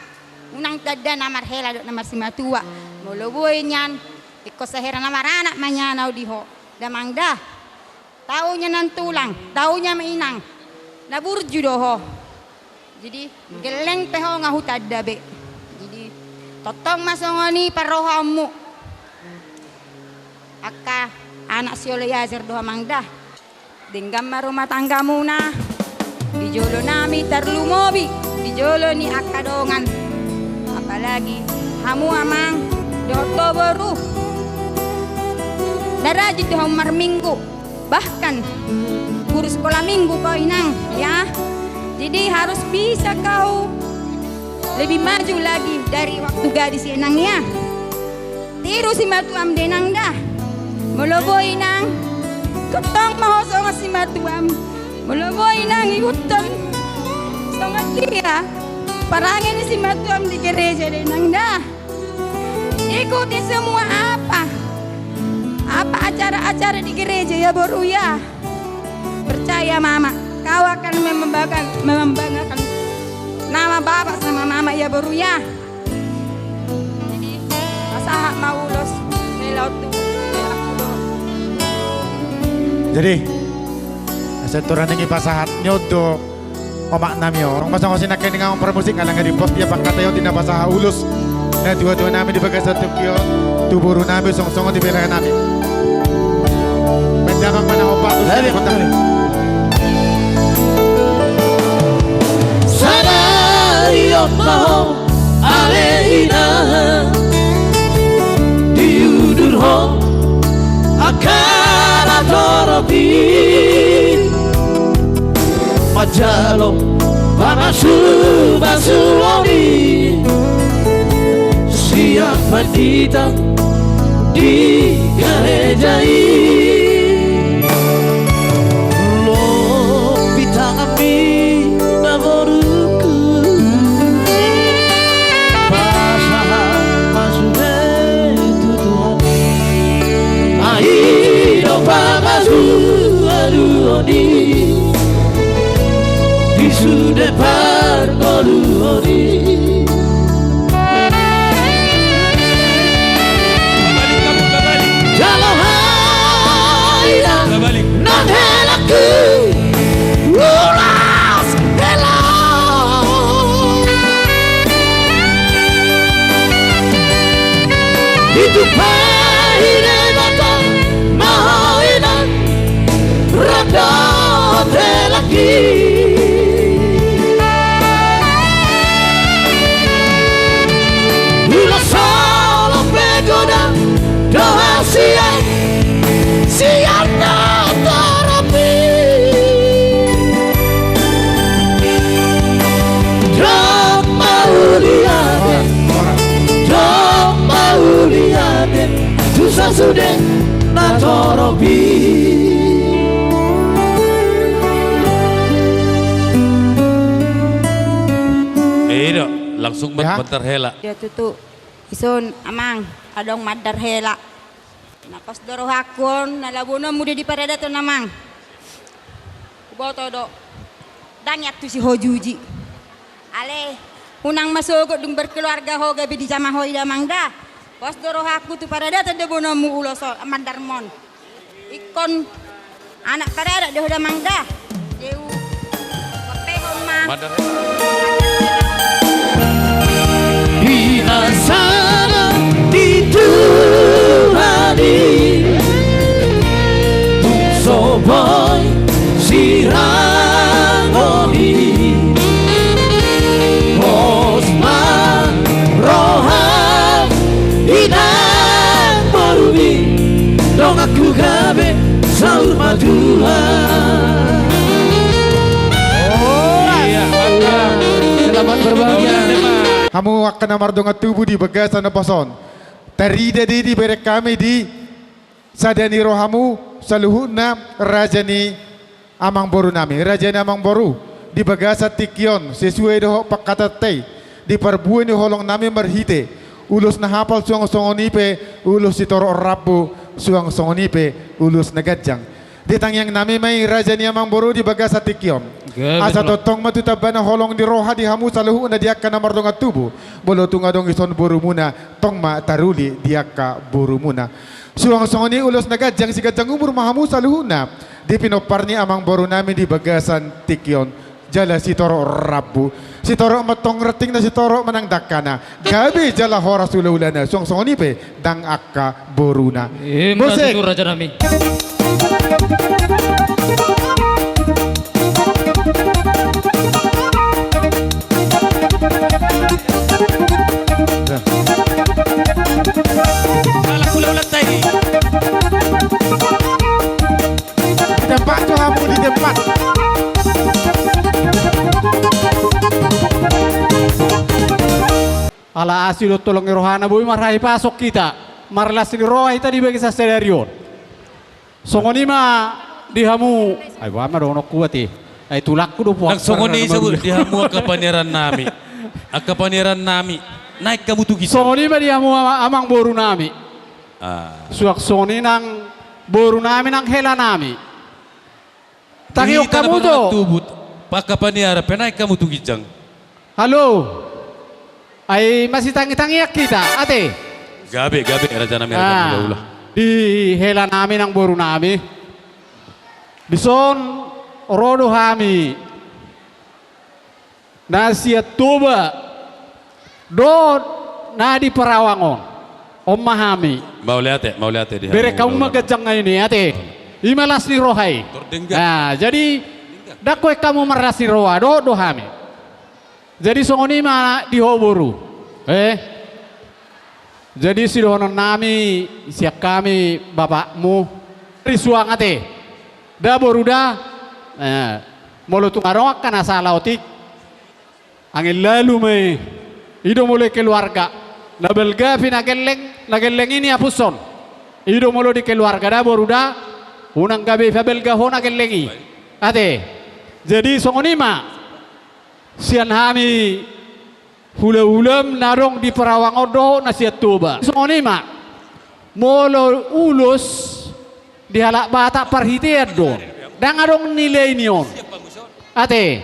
Unang tanda na marhela dohot na marsimatua. Molo boi nian, ingkon sahira na maranak ma nian au di ho. Damang da. Taunya nantulang, taunya ma inang. Na burju do ho. Jadi, gelleng pe ho nga hutanda be. Jadi, tongtong ma songon i parrohaonmu. Angka anak siolo i ajar do amang da. Denggan ma rumah tanggamuna. Di jolo nami tarlumobi di jolo ni angka dongan. Apalagi hamu amang dohot ho boru. Na rajin do hamu marminggu. Bahkan guru sekolah minggu kau inang, ya. Jadi harus bisa kau lebih maju lagi dari waktu gadis ya inang ya. Tiru simatuam da inang da. Molo boi inang, tongtong ma ho songon simatuam. Molo boi inang ihuthon songon dia parange ni simatuam di gereja da inang da. Ikuti semua apa, apa acara-acara di gereja ya boru ya. Percaya mama, kau akan membanggakan, membanggakan nama bapak sama mama ya boru ya. Jadi pasahat ma ulos. Jadi asa tu running i pasahat nyodo. Omak nami on, masa ngosina kening amang parmusik, ala nga di pos dia pangkataion di na pasahat ulos. Na tua-tua nami di bagasan tingki on, tu boru nami songon-songon di bere nami. Pendamang mana opak tu. Balik, balik. Sadari on ma ho ale inang, di udur ho angka na torop i. Manjalo pamasu-masuon i sian pandita di gereja i. Lobi tanganmi na boruku, pasahat ma sude tu Tuhan. Ai do pangadu-aduon i di sude parngoluon i. Jalo haida nang helangku, ulos hela. Ditumpahi Debata ma ho inang, rap dohot helangki. Ulos holong pe godang do hasian sian na torop i. Ndang mauliate, ndang mauliate tu sasude na torop i. Ido, langsung mandar hela. Ido tutu. Ison amang, adong mandar hela. Na pos do rohangku on, na laboanonmu do diparadaton amang. Huboto do, ndang iantusi ho juji. Ale, unang ma sogot dung berkeluarga ho gabe dijama ho i damang da. Pos do rohangku tu paradaton do boanonmu ulos on, mandarmon. Ingkon anak paradat do ho damang da. Deu. Pepehon ma. Mandar. Pinasaran di Tuhan i, tung so boi sirang on i. Pos ma roham inang boru i, donganku gabe saur matua. Iya, mantap. Selamat berbahagia. Hamu angka na mardongan tubu di bagasan na pos on. Tarida do i di bere nami di sada ni rohamu saluhutna raja ni amang boru nami, raja ni amang boru, di bagasan tingki on, sesuai dohot pangkatanta i, di parbue ni holong nami marhite ulos na hapal suang songon i pe ulos sitorop rambu, suang songon i pe ulos na ganjang. Di tangiang nami ma i raja ni amangboru di bagasan tingki on. Gabe, asa tulang. Tongtong ma tu tamba na holong ni roha di hamu saluhutna di angka na mardongan tubu. Molo tung adong dison borumuna, tong ma taruli di angka borumuna. Suang songon i ulos na ganjang siganjang umur ma hamu saluhutna di pinompar ni amangboru nami di bagasan tingki on. Jala sitorop rambu, sitorop ma tong rantingna, sitorop ma nang dangkana. Gabe jala horas ulaulana, suang songon i pe ndang angka boruna. Ima tutu raja nami. Di tempat tu hamu, di tempat. Ala asi dohot holong ni rohana boi marhapasupasupon hita, marlas ni roha hita di bagasan sadari on. Songon i ma di hamu, ai boha ma dohononku ate. Ai tulangku do puak. Nang songon i ma sabut di hamu angka panieran nami. Angka panieran nami. Naeng hamu tu ginjang. Songon i ma di hamu ama-, amangboru nami. Ah. Suang songon i nang boru nami nang hela nami. Tangihon hamu jo. Angka paniaran pe naeng hamu tu ginjang. Halo. Ai masitangitangian hita, ate. Gabe, gabe, raja nami, raja nami, ulaula. Di hela nami nang boru nami. Dison ro do hami. Na sian Toba dohot na di Parawang on. On ma hami. Mauliate, mauliate di hamu. Bereng hamu ma ganjang nai on, ate. I ma las ni roha i. Tordenggan. Nah, jadi ndang holan hamu marlas ni roha, dohot do hami. Jadi songon i ma di ho boru. Eh. Jadi sidohonon nami sian hami bapakmu. Risuang ate. Da boru da. Eh. Molo tung adong angka na sala otik. Angin lalu ma i. I do molo di keluarga. Na balga pe na gelleng, na gelleng i nihapushon. I do molo di keluarga da boru da. Unang gabe pabalga ho na gelleng i. Ate. Jadi songon i ma. Sian hami hulahulam na adong di Parawang on dohot na sian Toba. Songon i ma. Molo ulos di halak Batak parhitean do. Ndang adong nilai ni on. Ate,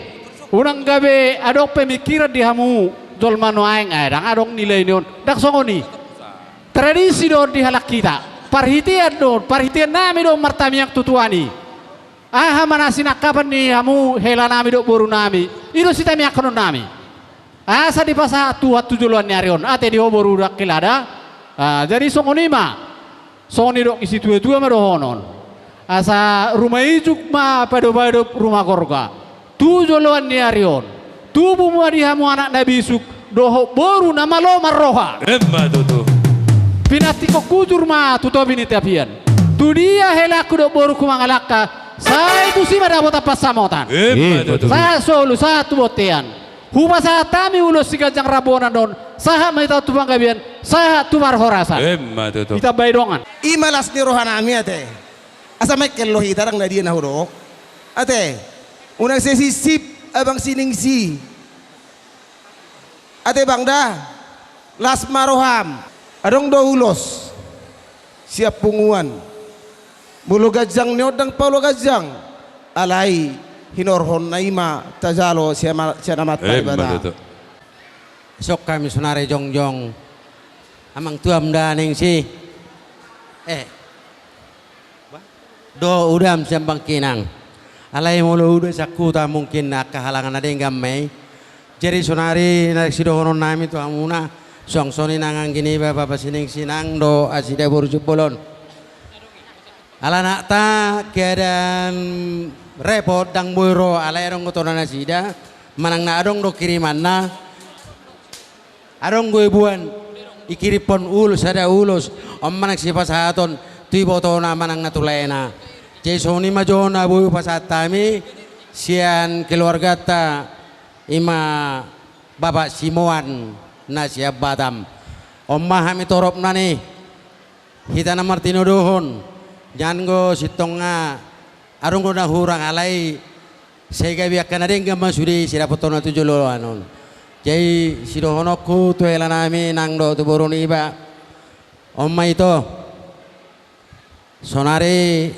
unang gabe adong pemikiran di hamu jolma nuaeng, ai ndang adong nilai ni on. Ndang songon i. Tradisi do on di halak hita. Parhitean do on, parhitean nami do on martamiang tu Tuhan i. Aha ma na sinangkapan ni hamu hela nami dohot boru nami, i do sitamiangkonon nami. Asa dipasahat Tuhan tu joloan ni ari on, ate di ho boru dangke lada. Ah, jadi songon i ma. Songon i didok ni situatua ma dohonon. Asa ruma ijuk ma padopadop ruma gorga. Tu joloan ni ari on. Tubu ma di hamu anak na bisuk, dohot boru na malo marroha. Emma tutu. Pinantikhon hujur ma tu topi ni tapian. Tu dia helangku dohot borungku mangalangka, sai tusi ma dapotan pansamotan. Emma tutu. Sahat solu, sahat tu bontean. Hupasahat hami ulos siganjang rambu on, sahat ma hita tu panggabean, sahat tu parhorasan. Emma tutu. Hita bahen dongan. I ma las ni roha nami ate. Asa mengkel do hita, ndang na dia na hudok. Ate. Unang sisipsip abang siningsi. Ate bang da. Las ma roham. Adong do ulos sian punguan. Molo ganjang ni on ndang paolo ganjang. Alai hinorhon na i ma tajalo sian Amanta Debata. Emma tutu. Isok hami sonari jongjong. Amang tuam da ningsi. Eh. Do udam sian bangkinang. Alai molo uda sian huta mungkin angka halangan na denggan ma i. Jadi sonari na sidohonon nami tu hamuna, suang songon i nang anggi niba bapa siningsi nang dohot asi da boru Simbolon. Ala anakta keadaan repot ndang boi ro, alai adong do tona nasida, manang na adong do kirimanna. Adong do iboan, ikirimhon ulos, sada ulos, on manang sipasahaton tu ibotona manang na tu laena. Jadi songon i ma jo na boi hupasahat hami sian keluarganta, i ma Bapak Simoan na sian Batam. On ma hami toropna ni hita na martinodohon, nian do sintong nga adong do na hurang, alai sai gabe angka na denggan ma sude sidapothonna tu joloan on. Jadi sidohononku tu hela nami nang dohot tu boru niba. On ma ito. Sonari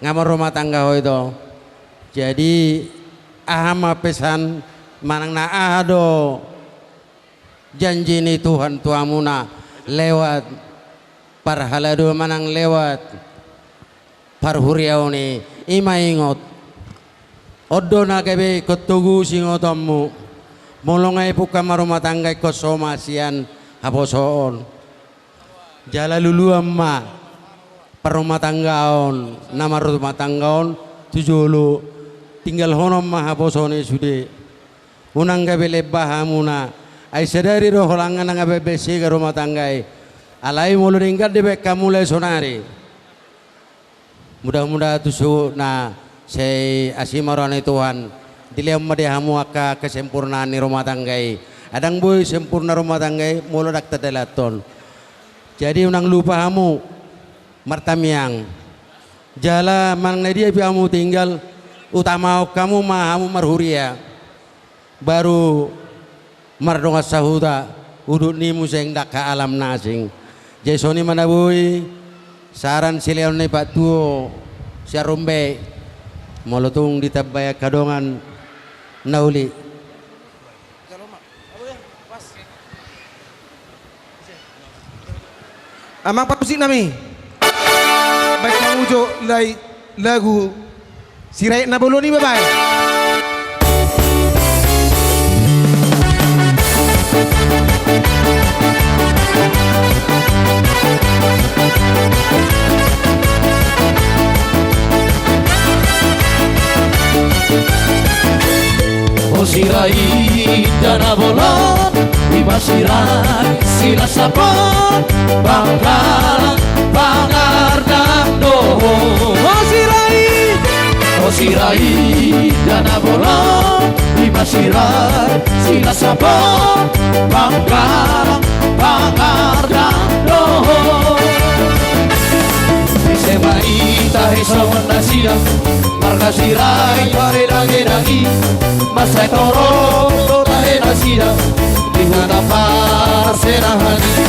Nga marrumah tangga ho ito. Jadi, aha ma pesan manang na aha do janji ni Tuhan tu hamuna lewat parhalado manang lewat parhuriaon i, ima ingot. On do na gabe ingkon togu singotonmu. Molo nga ipungka marrumah tangga ingkon so ma sian haposoon. Jala luluan ma parrumah tanggaon, na marrumah tanggaon tu jolo, tinggalhonon ma haposoon i sude. Unang gabe lemba hamuna. Ai sadari do holan nga na gabe sega rumah tangga i. Alai molo denggan dibaen hamu lae sonari. Mudah-mudahan tu suhut na sai asi ma roha ni Tuhan, dilehon ma di hamu angka kesempurnaan ni rumah tangga i. Ai ndang boi sempurna rumah tangga i molo ndang tadalanhon. Jadi unang lupa hamu martamiang. Jala manang na dia pe hamu tinggal, utamahon hamu ma hamu marhuria. Baru mardongan sahuta, udut ni muse ndang alam na asing. Jadi songon i ma na boi, saran silehon ni Pak Tuo, sian Rumbai, molo tung ditambai angka dongan na uli. Amang pamusik nami. Baik, kamu jo lai lagu Sirait na bolon i, babae. O Sirait da na bolon, i ma Sirait silas sapot, pangkalang pangardang do ho. O Sirait, o Sirait da na bolon, i ma Sirait silas sapot, pangkalang pangardang do ho. Ise ma i tahe songon nasida, marga Sirait paredang-edang i, mansai torop do tahe nasida di huta parserahan i.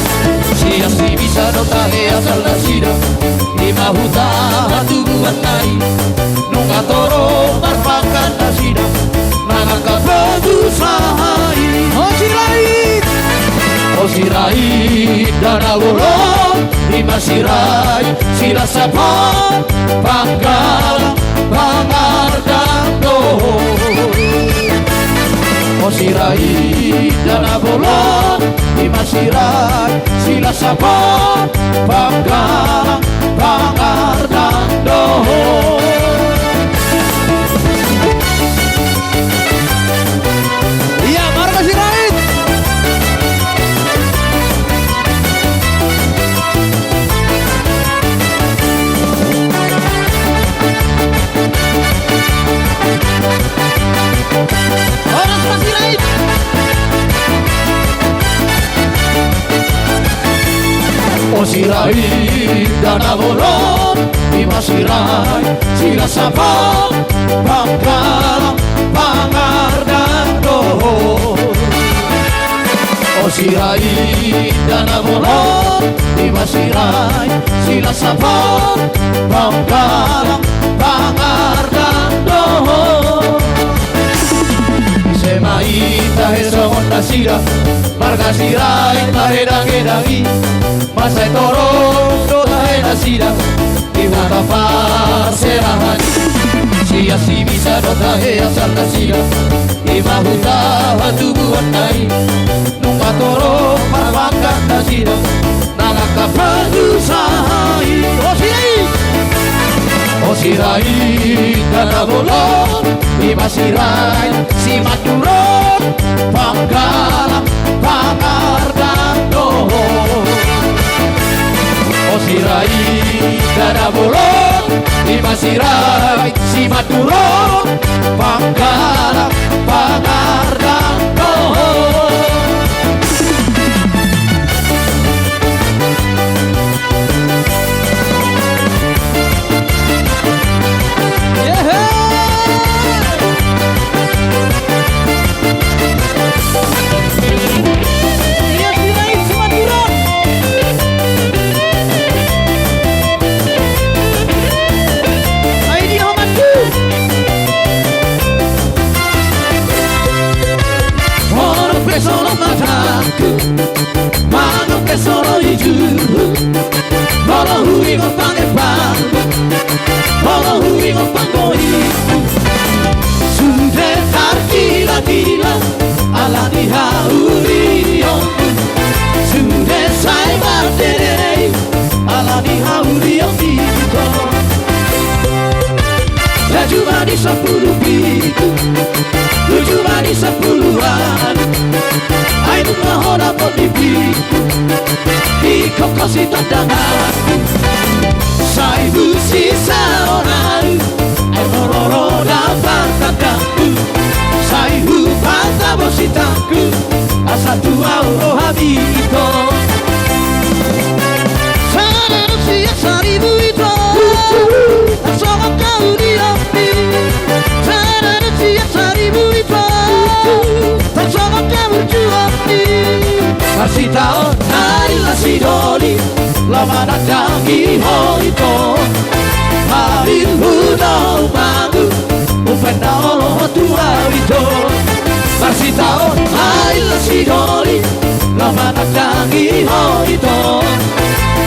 Sian Sibisa do tahe asal nasida, i ma huta hatubuanna i. Nunga torop marpangkat nasida, mangan angka pangusaha i. O Sirait, o Sirait da na bolon, i ma Sirait silas sapot, pangkalang pangardang do ho. O Sirait da na bolon, i ma Sirait silas sapot, pangkalang pangardang do ho. Ia, marga Sirait. Horas ma Sirait. O Sirait da na bolon, i ma Sirait silas sapot, pangkalang pangardang do ho. O Sirait da na bolon, i ma Sirait silas sapot, pangkalang pangardang do ho. Ise ma i tahe songon nasida, marga Sirait paredang-edang i, mansai torop do tahe nasida di huta parserahan i. Sian Sibisa do tahe asal nasida, i ma huta hatubuanna i. Nunga torop marpangkat nasida, mangan angka pangusaha i. O Sirait, o Sirait da na bolon, i ma Sirait simanduron, pangkalang pangardang do ho. O Sirait da na bolon, i ma Sirait simanduron, pangkalang pangardang do ho. Tujuh manis sepuluhan. Ai nunga hona pon di pitu. Di koko si tandangan. Sai husi saoran. Ai molo ro dapat tandangku. Sai hupata bositangku. Asa tu au roha di ito. Sada dosi saribu ito. Tarsongon hau di ompu. Sada dosi saribu ito. Tarsongon hau di ompu. Marsitaon na ila si Doli. Laho manandangi ho ito. Hail hudo umangu. Umbaen na olo tu au ito. Marsitaon na ila si Doli. Laho manandangi ho ito.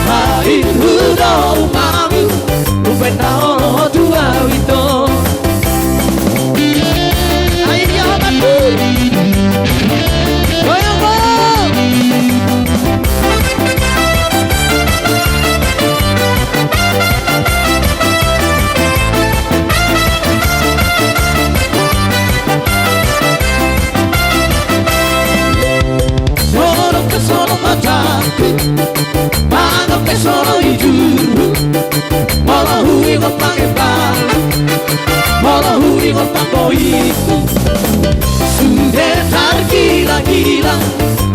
Hail hudo umangu. Umbaen na olo tu au ito. Ai dia ho batu. Goyang ho. Molo kesono matangku, molo kesono ijuru, molo huingot pangembalu, molo huingot panggoiku. Sude targila-gila,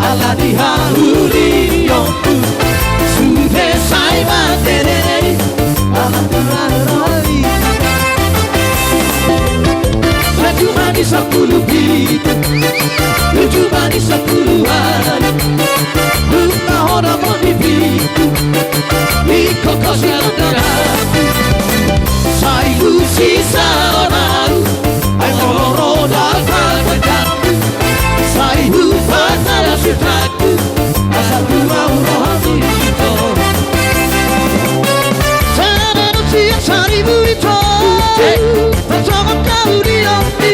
ala di hau di ompu. Sude sai matene, ala di hau di ompu. Tujuh manis sepuluhan. Tujuh manis sepuluhan. Nunga hona pon di pitu. Di koko si tandangan. Sai husi saoran. Ai molo ro dapat tandangku. Sai hupata bositangku. Asa tu au roha di ito. Sada dosi saribu ito. Tarsongon hau di ompu.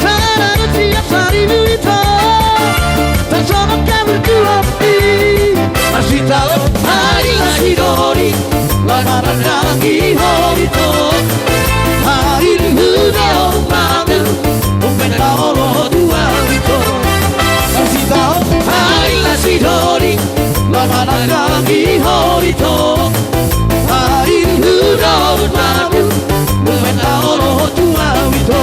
Sada dosi saribu ito. Tarsongon hau di ompu. Marsitaon na ila si Doli. Laho manandangi ho ito. Hail hudo umangu. Umbaen na olo tu au ito. Marsitaon na ila si Doli. Laho manandangi ho ito. Hail hudo umangu. Umbaen na olo tu au ito.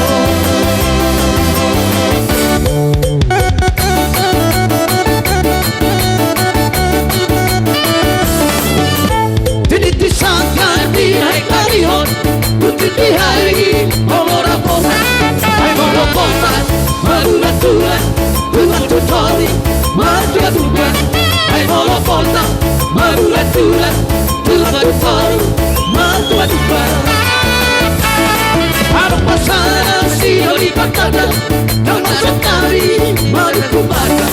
Tiniti sangkar di hai karihon. Putri di hai holora pona. Hai molo pona. Marula-tula. Tulang tu Tondi. Marula-tula. Hai molo pona. Marula-tula. Tulang tu Tondi. Marula-tula. Adong pasaran si Doli patanda. Dang masa tari. Marula-tula.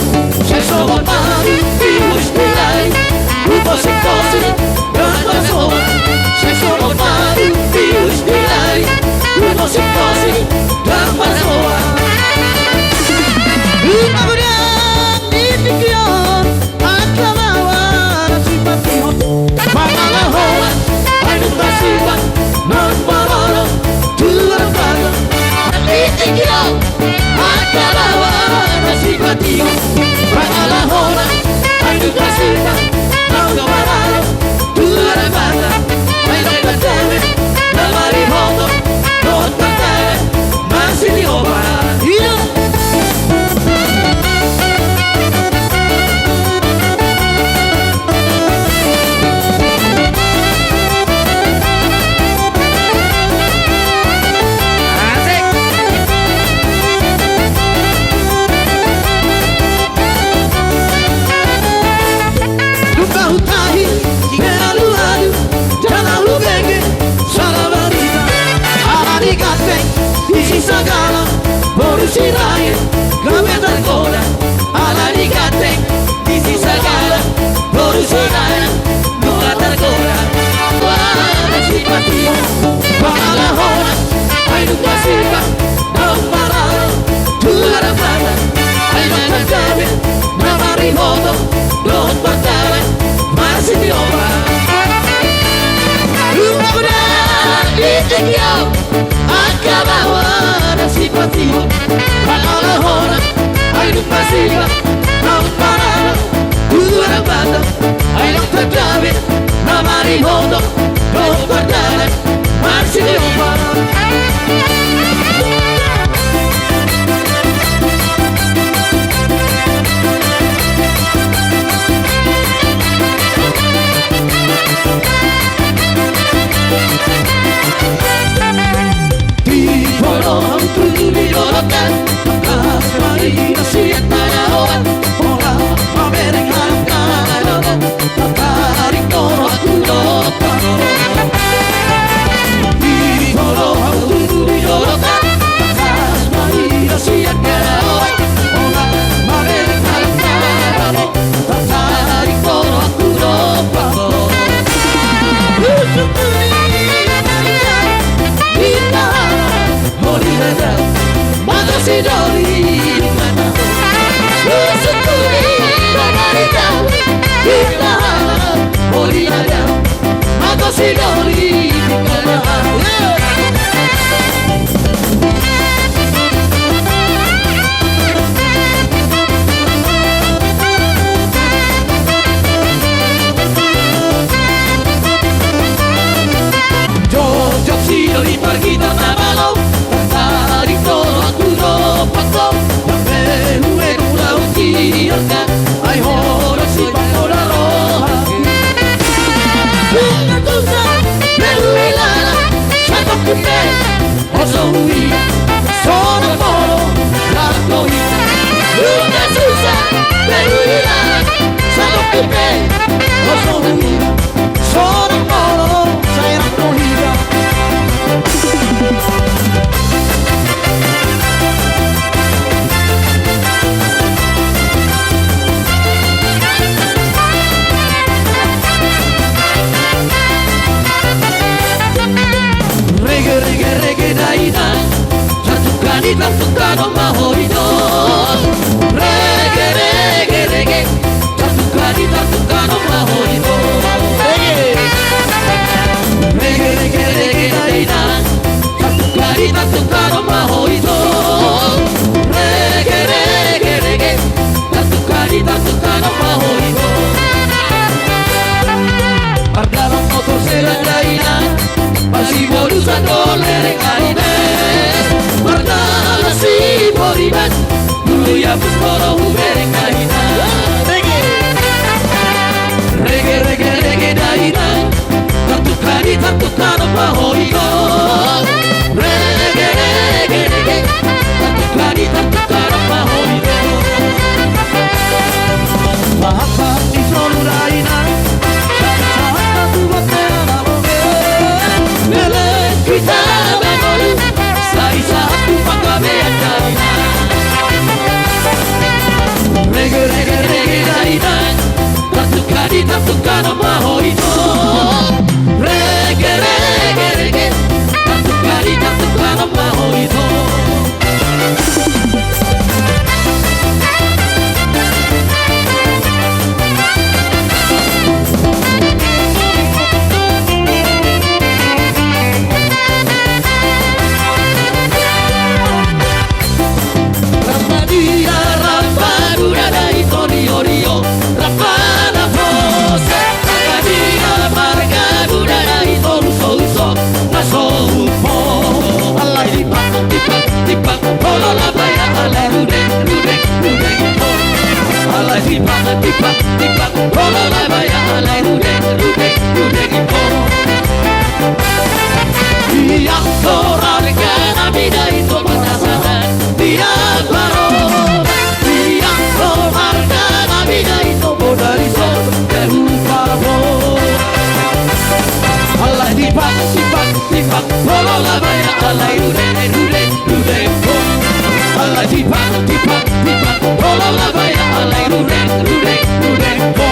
Sai songon baru. Tius di lai. Hubosi-bosi. Dang masa. Sai songon baru. Tius di lai. Hubosi-bosi. Dang masa. Lupa bedak di tingki on. Angka baoa na sipatihon. Pangalahoan. Ai dung tasipat. Naung maroro. Tulang baga. Di tingki on. Angka baoa na sipatihon. Pangalahoan. Ai dung tasipat. Naung maroro. Tulang baga. Ai dung tasipat. Na marihoto. Dohot martangan. Masih dioba. Iya. Dung hutahi, di alualu, jala hubege, sada barita, ala ni gandeng, di si Sagala, boru Siragen, gabe targoda, ala ni gandeng, di si Sagala, boru Siragen, nunga targoda. Pala sipatihon, pala holan, ai dung tasipat, naung maroro, tu arah barat, ai dung targabe, na marihoto, dohot martangan, masih dioba. Lupa bedak di tingki on, angka baoa Naung maralo tu godang Batam, ai naung tardabe na mariboto dohot pardalanan marsidohot. Di boru hamu tu di dolok an, tangkas marina sian haraoan, holan mamereng halak na dohot, tangkas marina sian haraoan. Di boru hamu tu di dolok an, tangkas marina sian haraoan, holan mamereng halak na dohot. Tarsari torop tu dompak. Husuk ni, hina, holi hada, mata si doli, hina. Husuk ni, hina, holi hada, mata si doli, hina. Jotjot sidoli margita na malo, tangkas di toro tu dompak do, mambehu enu laut di arga, ai horas si pangkola roha. Nunga tusa, behu ilala, satongkin pe. Oso huida, sonang molo, rap do hita. Nunga tusa, behu ilala, satongkin pe. Oso huida, sonang molo, sai rap do hita. Rege, rege, rege, dainang, tartukka ni tartukka do ma ho ito. Rege, rege, rege, tartukka ni tartukka do ma ho ito. Rege, rege, rege, dainang, tartukka ni tartukka do ma ho ito. Rege, rege, rege, tartukka ni tartukka do ma ho ito. Mardalan motor sedan dainang, masiboru sandok lereng dainang. Mardalan siboriban, bulu i apus molo hubereng dainang. Rege, rege, rege, dainang, tartukka ni tartukka do ma ho ito. Rege, rege, rege, tartukka ni tartukka do ma ho ito. Mahapat ni solu dainang, sahat-sahat na tubat merana loge. Leleng hita mangolu, sai sahat tu panggabean dainang. Rege, rege, rege, dainang, tartukka ni tartukka do ma ho ito. Rege, rege, rege, tartukka ni tartukka do ma ho ito. Rap ma dia, rap ma guna, da ito rio-rio, rap ma na pose. Rap ma dia, marga guna, da ito uso-uso na so umpo. Alai tipak, tipak, tipak, polo labaya, alai rudeng, rudeng, rudeng impo. Alai tipak, tipak, tipak, polo labaya, alai rudeng, rudeng, rudeng impo. Ia sorarga nami da ito panasaran, ia baro. Ia sorarga nami da ito bodari so, behu pabo. Alai tipak, tipak, tipak, polo labaya, alai rudeng, rudeng, rudeng impo. Alai tipak, tipak, tipak, polo labaya, alai rudeng, rudeng, rudeng impo.